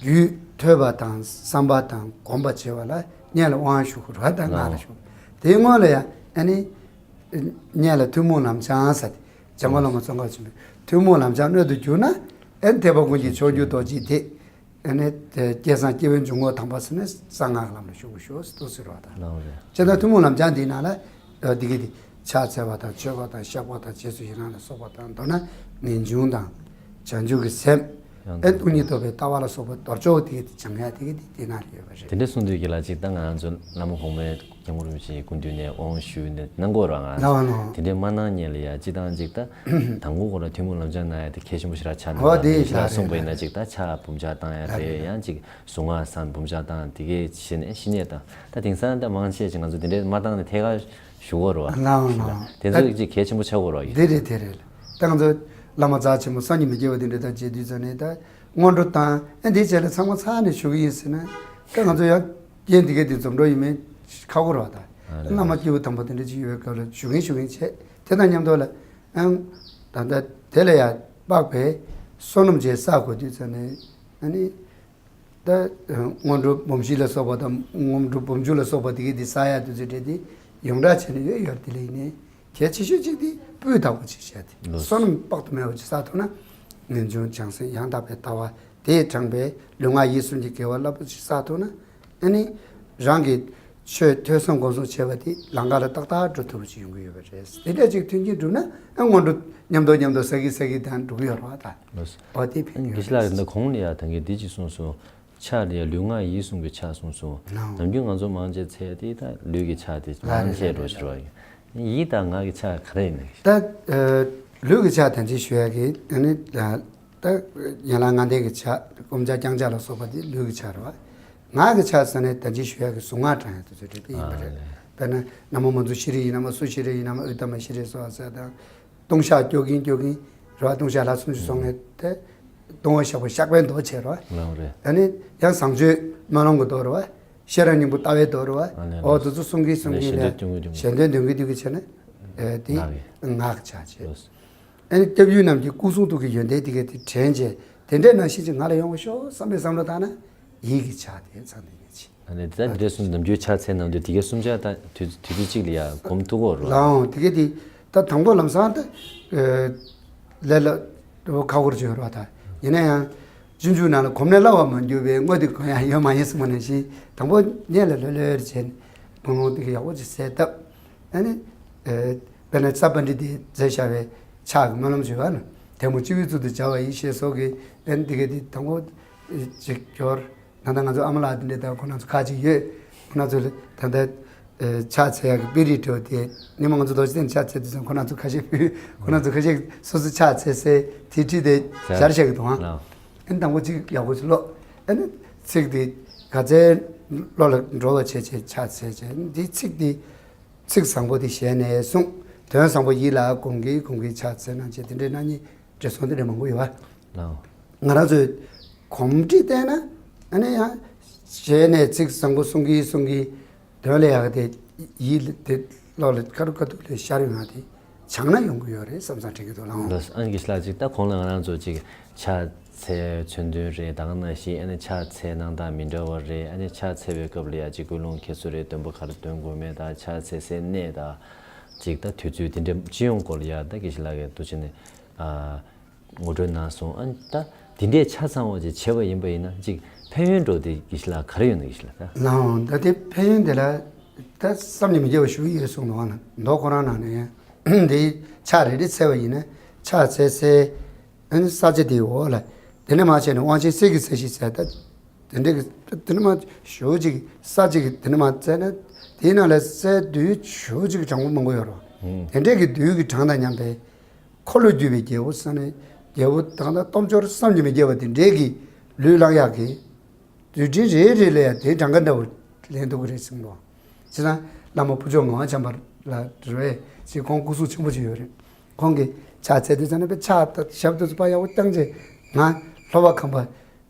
རྒྱུད་ཐོས་པ་དང་བསམ་པ་དང་སྒོམ་པ་བྱེད་པ་ལ་སྔོན་ལ་དབང་ཞུ་དགོས་རེད་དང་སྔགས་ལ་ཞུ། དེའི་སྔོན་ལ་ཡང་ཨ་ནི། སྔོན་ལ་ཐུན་མོང་ལམ་སྦྱང་ཟེར་ཏེ། འཇམ་མགོན་བླ་མ་ཙོང་ཁ་པ་ཆེན་པོས་ཐུན་མོང་ལམ་སྦྱང་སྣོད་དུ་གྱུར་ན། ཨེ་ཐེག་པ་ཀུན་གྱི་མཆོག་གྱུར་རྡོ་རྗེའི་གདན། ཨེ་ནས་སྐལ་བཟང་སྐྱེས་བུའི་འཇུག་ངོགས་དམ་པ་ཟེར་ནས་གསང་སྔགས་ལམ་ལ་ཞུགས་ཞུགས་སུ་ཟེར་བ་དང་། ལགས་རེད། བྱས་ཙང་ཐུན་མོང་ལམ་སྦྱང་འདིའི་ནང་ལ་འདི་གི་འདི་ཕྱག་འཚལ་བ་དང་མཆོད་པ་དང་བཤགས་པ་དང་རྗེས་སུ་ཡི་རང་ལ་སོགས་པ་དང་མདོར་ན་ངེས་འབྱུང་དང་། བྱང་ཆུབ་ཀྱི་སེམས། ཡང་ཨེ་སྟོང་ཉིད་རྟོགས་པའི་ལྟ་བ་ལ་སོགས་པ་དོར་ཅོག་དེ་གི་དེ་སྦྱང་ཡ་དེ་གི་དེ་དེ་ན་ཡོད་པ་རེད། དེ་འདྲ་གསུངས་དུས་ཀྱི་ལ་ཅིག་ད་ང་ཚོ་བླ་མ་གོང་མའི་སྐྱབས་མགོན་རིན་པོ་ཆེའི་སྐུ་མདུན་ནས་དབང་ཞུས་ནས་གནང་དགོས་ར་ང་ལ་ལ་ལ། དེ་འདྲའི་མ་གནང་ཉེ་ལ་ཡ་ཅི་དང་ཅིག་ད་དང་པོ་ཁོ་ར་ཐུན་མོང་ལམ་སྦྱང་གནང་ཡ་དེ་གལ་ཆེན་པོ་ཞེ་དྲག་ཆགས་ནས་ཨོ་ད་དེ་དེ་ལ་ལ་གསུངས་པ་ཡིན་ན་ཅིག་ད་ཕྱག་འབུམ་ཕྱག་བཏང་ཡ་ལ་དེ་ལ་ཡང་ཅིག་གཟུངས་སྔགས་བསང་འབུམ་ཕྱག་བཏང་དེ་གས་བྱས་ནས་ཤི་ནས་དང་ད་དེང་སང་ད་མང་ཆེ་ཅིག་ང་ཚོ་དེ་འདྲའི་མ་བཏང་ནས་ཐད་ཀར་ཞུ་དགོས་ར་བ། ལ་ལ། དེ་ཚོ་ཅིག་གལ་ཆེན་པོ་ཆགས་དགོས་ར་བ་ཡིན། དེ་རེད་དེ་རེད། ད་ང་ཚོ་བླ་མ་རྩ་ཆེན་པོ་སངས་རྒྱས་མི་སྐྱེ་བ་དེ་འདྲ་ད་མཇལ་དུས་ཙམ་ནས་ད། སྔོན་འགྲོ་དང་ཨ་འདིའི་རྗེས་ལ་ཚང་མ་ཚར་ནས་ཞུ་གི་ཡིན་ཟེར་ན་ད་ང་ཚོ་ཡང་རྐྱེན་འདི་གའི་འདི་འཛོམས་འགྲོ་ཡིན་མིན་ཁག་པོ་རེད་བ། ད་ཨ་ལས། བླ་མ་སྐྱེས་བུ་དམ་པ་དེ་འདྲ་ཅིག་ཡོད་པའི་སྐབས་ལ་ཞུ་གིན་ཞུ་གིན་བྱས་དེ་དང་མཉམ་དུ་ལ་ཨང་ད་ལྟ་དེ་ལ་ཡང་དཔག་པའི་བསོད་ནམས་ཅན་བསགས་དགོས་དུས་ཙམ་ནས་ཨ་ནི་ད་སྔོན་འགྲོ་སྦོམ་བཞི་ལ་སོགས་པ་དང་སྔོན་འགྲོ་སྦོམ་བཅུ་ལ་སོགས་པ་དེ་གའི་འདི་བསགས་ཡག་དུས་ཚོད་དེ་ཡོངས་གྲགས་བྱས་ནས་ཡོད་ཡོད་དེ་ལ་ཡིན་ནའི། གལ་ཆེ་ཤོས་གཅིག་དེ་སྤུས་དག་པོ་ཅིག་བྱས་ཏེ། ལགས། བསོད་ནམས་དཔག་ཏུ་མེད་པ་ཅིག་བསགས་ཐུབ་ན། ངེས་འབྱུང་བྱང་སེམས་ཡང་དག་པའི་ལྟ་བ་དེས་དྲངས་པའི་ལུས་ངག་ཡིད་གསུམ་གྱི་དགེ་བ་རླབས་པོ་ཆེ་བསགས་ཐུབ་ན། ཨ་ནི་རང་གི་ཆོས་ཐོས་བསམ་སྒོམ་གསུམ་བྱས་པ་དེ་ལམ་ཁ་ལ་ཏག་ཏག་འགྲོ་ཐུབ་པ་ཅིག་ཡོང་གི་ཡོད་པ་རེད། དེ་འདྲ་ཅིག་མཐུན་རྐྱེན་བསྒྲུབས་ན། ཨ། སྔོན་འགྲོ་མཉམ་དུ་མཉམ་དུ་ཟ་གི་ཟ་གི་དང་འགྲོ་གི་ཡོད་རེད་བ་ད། ལགས། འོ་དེ་ཕན་གི་ཡོད་རེད། དགེ་བཤེས་ལགས། འདི་གོང་ལ་ཡ་ད་གིན་འདི་ཅིག་གསུངས་སོང་། ཕྱག་ལ་ཡ་ལུས་ངག་ཡིད་གསུམ་གྱི་ཕྱག་གསུངས་སོང་། ལགས། ནམ་རྒྱུན་ང་ཚོ་མང་ཆེ་འཚལ་དེ་ད་ལུས་ཀྱི་ཕྱག་དེ། ལགས་མང་རེད། ཆེ་རེད། འགྲོ་རེད། ཕྱིར་བ་ཡིན། ཡིད་དང་ངག་གི་ཕྱག་ག་རེ་ཡིན་ནམ། ད་ཨ་ལུས་ཀྱི་ཕྱག་དང་ཅིག་ཞུ་ཡ་གི། ཨ་ནི་ད་ཡན་ལག་ལྔ་ལྡན་གྱི་ཕྱག། སྐོམ་ཕྱག་རྐྱང་ཕྱག་ལ་སོགས་པ་དེ་ལུས་ཀྱི་ཕྱག་རེད་བ། ངག་གི་ཕྱག་ཟེར་ནས་ད་ཅིག་ཞུ་ཡ་གི་གཟུངས་སྔགས་བགྲང་ཡ་དེ་ཚོ་རེད། དེ་ཡིན་པ་རེད། ཨ་ལས། དཔེར་ན་ན་མོ་མཉྫུ་ཤྲཱི་ཡིན་ནམ། སུ་ཤྲཱི་ཡིན་ནམ། ཨུཏྟམ་ཤྲཱི་སྭཱ་ཧཱ་ཟེར་དང་། ལྟུང་བཤགས་སྐྱོར་གིན་སྐྱོར་གིན་རེད་བ། ལྟུང་བཤགས་ལྷ་སུམ་ཅུ་སོ་ལྔ་དེ། ལྟུང་བཤགས་པ་བཤགས་པའི་མདོ་བྱས་རེད་བ། ལགས་རེད། ཨ་ནི་ཡང་བཟང་སྤྱོད་སྨོན་ལམ་གྱི་མདོ་རེད་བ། ཤེས་རབ་སྙིང་པོ་ལྟ་བའི་མདོ་རེད་བ། ཨ་ནི་འོ་དེ་ཚོ་གསུང་གིན་གསུང་གིན་ལས་ཞལ་འདོན་སྐྱོར་གིན་སྐྱོར་གིན། ཞལ་འདོན་འདོན་གིན་འདོན་གིན་བྱས་ན། ཨ་དེ་ངག་གི་ངག་གི་ཕྱག་བྱས། ལགས། ཨ་ནི་སྐྱབས་ཡུལ་རྣམས་ཀྱི་སྐུ་གསུང་ཐུགས་ཀྱི་ཡོན་ཏན་དེ་ག་དེ་དྲན་བྱས། དེ་འདྲའི་ནང་བཞིན་ཅིག་ང་ལ་ཡོང་བ་ཤོག་བསམ་པའི་བསམ་བློ་བཏང་ན། ཡིད་ཀྱི་ཕྱག་དེ་ཚང་དེ་ཉིད་ཆེ། ཨ་ནི་ད་འདི་འདྲ་གསུམ། ནམ་རྒྱུན་ཕྱག་འཚལ་ནམ་དུས་དེ་གའི་གསུམ་ཆར་ད་དུས་དུས་ཚོད་གཅིག་ལ་ཡ་སྒོམ་ཐུབ་ཀྱི་ཡོད་རེད། ལའང་དེ་ག་དེ་ད་དང་པོ་ལམ་སང་ད་ལས་ལ་ཁག་པོ་བྱོས་རོགས་ད། ཡིན་ན་ཡང་སྤྱོད་འཇུག་ནང་ལ་གོམས་ནས་སླ་བར་མ་གྱུར་པའི་དངོས་དེ་གོ་ཡ་ཡོད་མ་ཡིན་གསུངས་པ་ནང་བཞིན། དང་པོ་སྔོན་ལ་ལྷོད་ལྷོད་བྱས་ནས་སྨོན་ལམ་དེ་ག་ཡག་པོ་ཅིག་གསལ་བཏབ། ཨ་ནི་དཔེར་ན་ས་པཎྜི་ཏས་མཛད་བཞག་པའི་ཕྱག་གི་སྨོན་ལམ་ཞུ་བ་ན། ཐལ་མོ་སྤྱི་བོའི་གཙུག་ཏུ་སྦྱར་བ་ཡིས་ཞེས་སོགས་ཀྱི། ཨ་ནི་དེ་ག་དེ་དང་པོ་ཅིག་སྐྱོར། ད་ལྟ་ང་ཚོ་ཨ་མ་ལགས་དེ་འདྲས་དང་ཁོང་རྣམ་ཚོ་ཁག་ཅིག་ཡོད། ཁོང་རྣམ་ཚོ་ལ་ད་ལྟ་ཨ་ཕྱག་འཚལ་ཡག་གི་དཔེ་རིས་འདྲ་བོ་དེ། སྔོན་མ་ང་ཚོ་རྡོ་རྗེ་གདན་ཕྱག་འཚལ་དུས་ཙམ་ཁོང་རྣམ་ཚོ་ཁ་ཤས་ཕུལ། ཁོང་རྣམ་ཚོ་ཁ་ཤས་སོ་སོ་ཕྱག་འཚལ་སའི་དེ་བྲིས་ཏེ་ལགས། སྦྱར་བཞག་གི་འདུག་ཨང་། ལགས། ཨ་ནི་དང་པོ་ཅིག་ཡག་པོ་ཅིག་ཀློག། ཨ་ནི་ཚིག་དེ་ག་ཚད་བློ་ལ་འགྲོ་བ་བྱས་བྱས་ཕྱག་འཚལ་བྱས། འདི་ཚིག་དེ་ཚིག་བཟང་པོ་དེ་ཞལ་ནས་གསུངས། དོན་བཟང་པོ་ཡིད་ལ་སྒོམ་གིན་སྒོམ་གིན་ཕྱག་འཚལ་གནང་བྱས། དེ་འདྲའི་གནང་མཁན་བགྲེས་སོང་དེ་འདྲ་མང་པོ་ཡོད་པ། ལགས། ང་རང་ཚོས་གོམས་འདྲིས་བསྟེན་ན། ཨ་ནི་ཡང་ཞལ་ནས་ཚིག་བཟང་པོ་གསུང་གིན་གསུང་གིན། དོན་ལ་ཡག་གི་དེ་ཡིད་ལ་དེ་བློ་ལ་ཁ་རུ་ཁ་ཐུག་ལ་ཤར་ཡོང་ཡ་དེ་སྦྱངས་ན་ཡོང་གི་ཡོད་རེད་བསམ་བསམ་དྲན་གྱི་འདུག་ལགས། ལགས། ཨ་ནི་དགེ་བཤེས་ལགས་ཅིག་ད་གོང་ལ་ང་རང་ཚོ་ཅིག་ཕྱག་འཚལ་མཚོན་དོན་རེད། ད་ག་ནང་བཞིན་ཨ་ནི་ཕྱག་འཚལ་གནང་སྟངས་མི་འདྲ་བ་རེད། ཨ་ནི་ཕྱག་འཚལ་བའི་སྐབས་ལ་ཡ་ཅིག་ཀུན་སློང་ཁྱད་གསོད་རེད། འདོན་པ་ག་རེ་འདོན་དགོས་མེད་དང་། ཕྱག་འཚལ་སའི་གནས་དང་། ཅིག་ད་དུས་ཚོད་དེ་འདྲ་སྤྱི་ཡོངས་སྐོར་ལ་ཡ་ད་དགེ་བཤེས་ལགས་ཀྱིས་འདུག་བྱས་ནས་ཨ། ངོ་སྤྲོད་གནང་སོང་། ཨ་ནི་ད་འདི་འདྲའི་ཆ་ཚང་བ་ཅིག་བྱས་པ་ཡིན་པ་ཡིན་ན། ཅིག་ཕན་ཡོན་འདྲ་བོ་དེ་དགེ་བཤེས་ལགས་ག་རེ་ཡོད་ན། དགེ་བཤེས་ལགས་ད། ལའང་ད་དེ་ཕན་ཡོན་དེ་ལ་ད་བསམ་གྱིས་མི་ཁྱབ་པ་ཞེ་པོ་ཡོད་གསུངས་འདུག་ཨ་ནི་མདོ་ཁོ་རང་ནང་ནས་ཡང་དེ་ཕྱག་རེ་རེ་འཚལ་བ་ཡིན་ན། ཕྱག་འཚལ་སའི་ཨ་ནི་ས་ཆ་དེའི་འོག་ལ་དེ་ནས་མར་བྱས་ནས་དབང་ཆེན་གསེར་གྱི་ས་གཞི་ཟེར། ད་དེ་འདྲའི་གི་དེ་ནས་མར་ཞེ་པོ་ཅིག་ས་གཅིག་གི་དེ་ནས་མར་འཚལ་ན། དེའི་ནང་ལ་སའི་རྡུལ་ཞེ་པོ་ཅིག་གྲངས་པོ་མང་པོ་ཡོད་རེད་བ། དེ་འདྲའི་གི་རྡུལ་གྱི་གྲངས་དང་མཉམ་པའི་འཁོར་ལོས་སྒྱུར་བའི་རྒྱལ་པོ་ཟེར་ནས། རྒྱལ་པོ་དང་ད་སྟོབས་འབྱོར་བསམ་གྱིས་མི་ཁྱབ་པ་དེ་འདྲའི་གི་ལུས་བླངས་ཡག་གི་རྡུལ་ཕྲན་རེ་རེ་ལ་ཡང་དེའི་གྲངས་ཀ་འདྲ་བོ་ལེན་ཐུབ་ཀྱི་རེད་གསུངས་འདུག་བྱས་ཙང་བླ་མ་ཕུར་ལྕོག་ངག་དབང་བྱམས་པ་ལགས་རེད་བ། ཅིག་ཁོང་སྐུ་གཟུགས་ཆེན་པོ་ཅིག་ཡོད་རེད། ཁོང་གིས་ཕྱག་འཚལ་དུས་ཙམ་ནས་དཔེ་ཕྱག་ཞབས་དེ་ཚོ་ཕར་ཡག་པོ་བརྐྱངས་བྱས། ང་ལྷོ་པ་ཁམས་པ་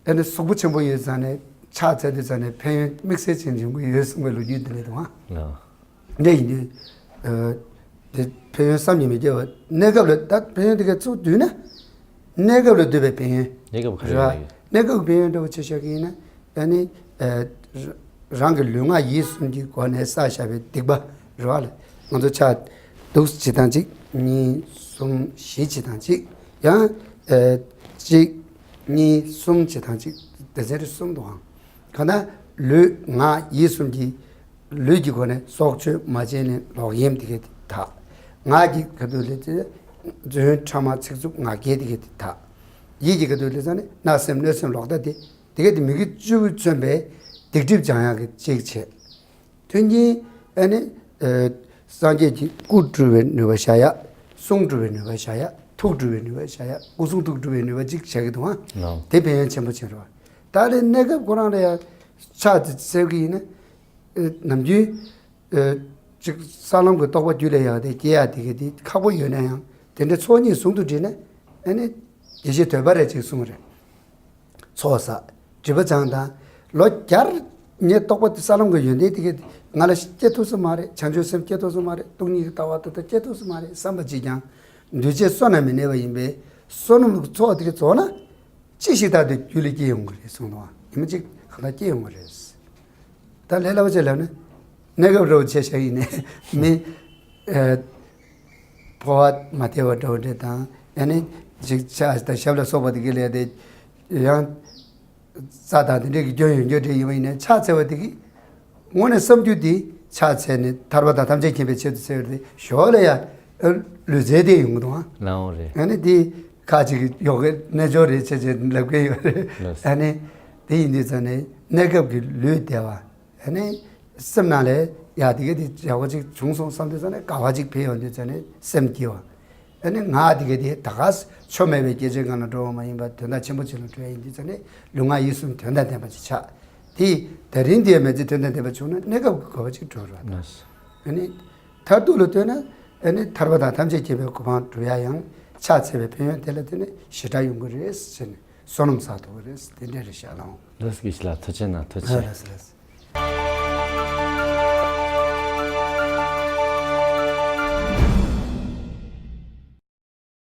ཨ་ནི་གཟུགས་པོ་ཆེན་པོ་ཡོད་ཙང་ནས་ཕྱག་འཚལ་དུས་ཙམ་ནས་ཕན་ཡོན་དམིགས་བསལ་ཅན་ཡོང་གི་ཡོད་གསུངས་པའི་ལོ་རྒྱུས་འདི་འདྲ་འདུག་ཨང་། ལགས། འདི་ཡིན་དུས་ཨ་དེ་ཕན་ཡོན་བསམ་གྱིས་མི་ཁྱབ་པ། གནས་སྐབས་ལ་ད་ཕན་ཡོན་དེ་ག་ཚུར་བསྡུས་ན། གནས་སྐབས་ལ་བསྡུས་པའི་ཕན་ཡོན། གནས་སྐབས་ག་རེ་རེད་བ། ཡོད། གནས་སྐབས་ཀྱི་ཕན་ཡོན་འདྲ་བོ་ཆ་བཞག་གི་ཡིན་ན། ཨ་ནི་ཨ་རང་གི་ལུས་ངག་ཡིད་གསུམ་གྱི་སྒོ་ནས་བསགས་བཞག་པའི་སྡིག་པ་རེད་བ། ང་ཚོ་ཕྱག་འདུག་སེ་བྱེད་སྟངས་གཅིག་གཉིས་གསུམ་བཞི་བྱེད་སྟངས་གཅིག་ཡང་ཨ་གཅིག་གཉིས་གསུམ་བྱེད་སྟངས་གཅིག་སྡེ་ཚན་རེ་གསུམ་འདུག་ཨང་། གང་ལྟར་ལུས་ངག་ཡིད་གསུམ་གྱི་ལུས་ཀྱི་སྒོ་ནས་སྲོག་གཅོད་མ་བྱས་ནས་ལོག་གཡེམ་དེ་གས་དེ་དག་ངག་གི་ཁ་ཐུག་ལས་ཚེ་རྫུན་ཕྲ་མ་ཚིག་རྩུབ་ངག་འཁྱལ་དེ་གས་དེ་དག་ཡིད་ཀྱི་ཁ་ཐུག་ལས་ཚེ་ནི་བརྣབ་སེམས་གནོད་སེམས་ལོག་ལྟ་དེ་དེ་གས་དེ་མི་དགེ་བཅུ་མཚོན་པའི་སྡིག་སྒྲིབ་སྦྱང་ཡག་གི་གཅིག་བྱས། མཐུན་རྐྱེན་ཨ་ནི་ཨ་སངས་རྒྱས་ཀྱི་སྐུ་སྒྲུབ་པའི་ནུས་པ་བཞག་ཡག་གསུང་སྒྲུབ་པའི་ནུས་པ་བཞག་ཡག་ཐུགས་སྒྲུབ་པའི་ནུས་པ་བཞག་ཡག་སྐུ་གསུང་ཐུགས་སྒྲུབ་པའི་ནུས་པ་གཅིག་བྱ་གི་འདུག་ཨང་། ལགས། དེ་ཕན་ཡོན་ཆེན་པོ་ཕྱིན་རེད་བ། ད་ལྟའི་གནས་སྐབས་ཁོ་རང་ལ་ཡང་ཕྱག་དེ་འཚལ་གི་ཡིན་ན། ཨ་ནམ་རྒྱུན་ཨ་ཅིག་ས་ལམ་གྱི་རྟོགས་པ་རྒྱུད་ལ་ཡག་དེ་སྐྱེ་ཡག་དེ་ག་དེ་ཁག་པོ་ཡོད་ན་ཡང་། དེ་འདྲའི་ཚོགས་གཉིས་ཟུང་དུ་འབྲེལ་ན་ཨ་ནི་དགེ་བཤེས་དོལ་པ་རེད་ཅེས་གསུངས་རེད། ཚོགས་བསགས། སྒྲིབ་པ་སྦྱངས་དང་། ལོ་བརྒྱར་ངས་རྟོགས་པ་དེ་ས་ལམ་གྱི་ཡོན་ཏན་དེ་ག་ང་ལ་སྐྱེ་ཐུབ་ས་མ་རེད། བྱང་ཆུབ་སེམས་སྐྱེ་ཐུབ་ས་མ་རེད། སྟོང་ཉིད་ཀྱི་ལྟ་བ་དེ་དག་སྐྱེ་ཐུབ་ས་མ་རེད་བསམ་པ་ཅིག་ཀྱང་། འདུས་བྱས་བསོད་ནམས་མི་གནས་པ་ཡིན་པས། བསོད་ནམས་ཀྱི་ཚོགས་དེ་ག་རྫོགས་ན། ཅི་ཞིག་ལྟར་དུ་རྒྱུད་ལ་སྐྱེ་ཡོང་གི་རེད་གསུངས་དང་། ཡིན་མ་ཅིག་གང་ལྟར་སྐྱེ་ཡོང་གི་རེད། ད་ལས་སླ་པོ་ཅིག་ལབ་ན། གནས་སྐབས་རོབ་ཆེ་ཤ་ཡིན་ནས་མི། ཨ། འཕོ་བ་མ་སྟེར་བ་འདྲ་བོ་འདྲ་དང་། ཨ་ནི་ཅིག་ཕྱག་དང་ཞབས་ལ་སོགས་པ་དེ་གི་ལས་དེ་ཡང་རྩ་དང་དེ་འདྲས་ཀྱི་སྐྱོན་ཡོད་རྒྱུ་འདྲ་ཡིན་པ་ཡིན་ནའི་ཕྱག་འཚལ་བ་དེ་གི་དངོས་གནས་བསམ་རྒྱུ་དེ་ཕྱག་འཚལ་ནས་ཐར་པ་དང་ཐམས་ཅད་མཁྱེན་པའི་ཆེད་དུ་འཚལ་བ་དེ་ཞོར་ལ་ཡང་ལུས་རྩལ་དེ་ཡོང་གི་འདུག་ཨང་། ལའང་རེད། ཨ་ནི་དེ་ཁ་ཅིག་ཡོ་གའི་རྣལ་འབྱོར་རེད་ཅེས་ཅེས་ལབ་གི་ཡོད་རེད། ལགས། ཨ་ནི་དེ་ཡིན་དུས་ཙང་ནས་གནས་སྐབས་ཀྱི་ལུས་བདེ་བ། ཨ་ནི་སེམས་ནང་ལ་ཡ་དེ་ག་དེ་བྱ་བ་ཅིག་བྱུང་སོང་བསམ་དུས་ཙང་ནས་དགའ་བ་ཅིག་འཕེལ་ཡོང་དུས་ཙང་ནས་སེམས་སྐྱིད་བ། ཨ་ནི་ང་དེ་ག་དེ་ད་ག་ཆོ་མེད་པའི་སྐད་ཆའི་སྒང་ལ་འགྲོ་བ་མ་ཡིན་པར་དོན་དག་ཆེན་པོ་ཅིག་ལ་འགྲོ་ཡ་ཡིན་དུས་ཙང་ནས་ལུས་ངག་ཡིད་གསུམ་དོན་དང་ལྡན་པ་ཅིག་ཆགས། དེ་ད་རིང་དེ་མེད་ཚེ་དོན་དང་ལྡན་པ་བྱུང་ན་གནས་སྐབས་ཀྱི་དགའ་བ་ཅིག་འགྲོ་ར། ལགས། ཨ་ནི་མཐར་ཐུག་ལ་ལྟོས་ན་ཨ་ནི་ཐར་པ་དང་ཐམས་ཅད་མཁྱེན་པའི་གོ་འཕང་སྒྲུབ་ཡ་ཡང་ཕྱག་འཚལ་བའི་ཕན་ཡོན་དེ་ལ་བརྟེན་ནས་ཞེ་དྲག་ཡོང་གི་རེད་ཟེར་ནས་བསོད་ནམས་བསགས་ཐུབ་ཀྱི་རེད། དེ་འདྲ་རེད་ཤག་ལགས། ལགས་སོ། དགེ་བཤེས་ལགས་ཐུགས་རྗེ་གནང་། ཐུགས་རྗེ་ཆེ། ལགས་སོ་ལགས་སོ།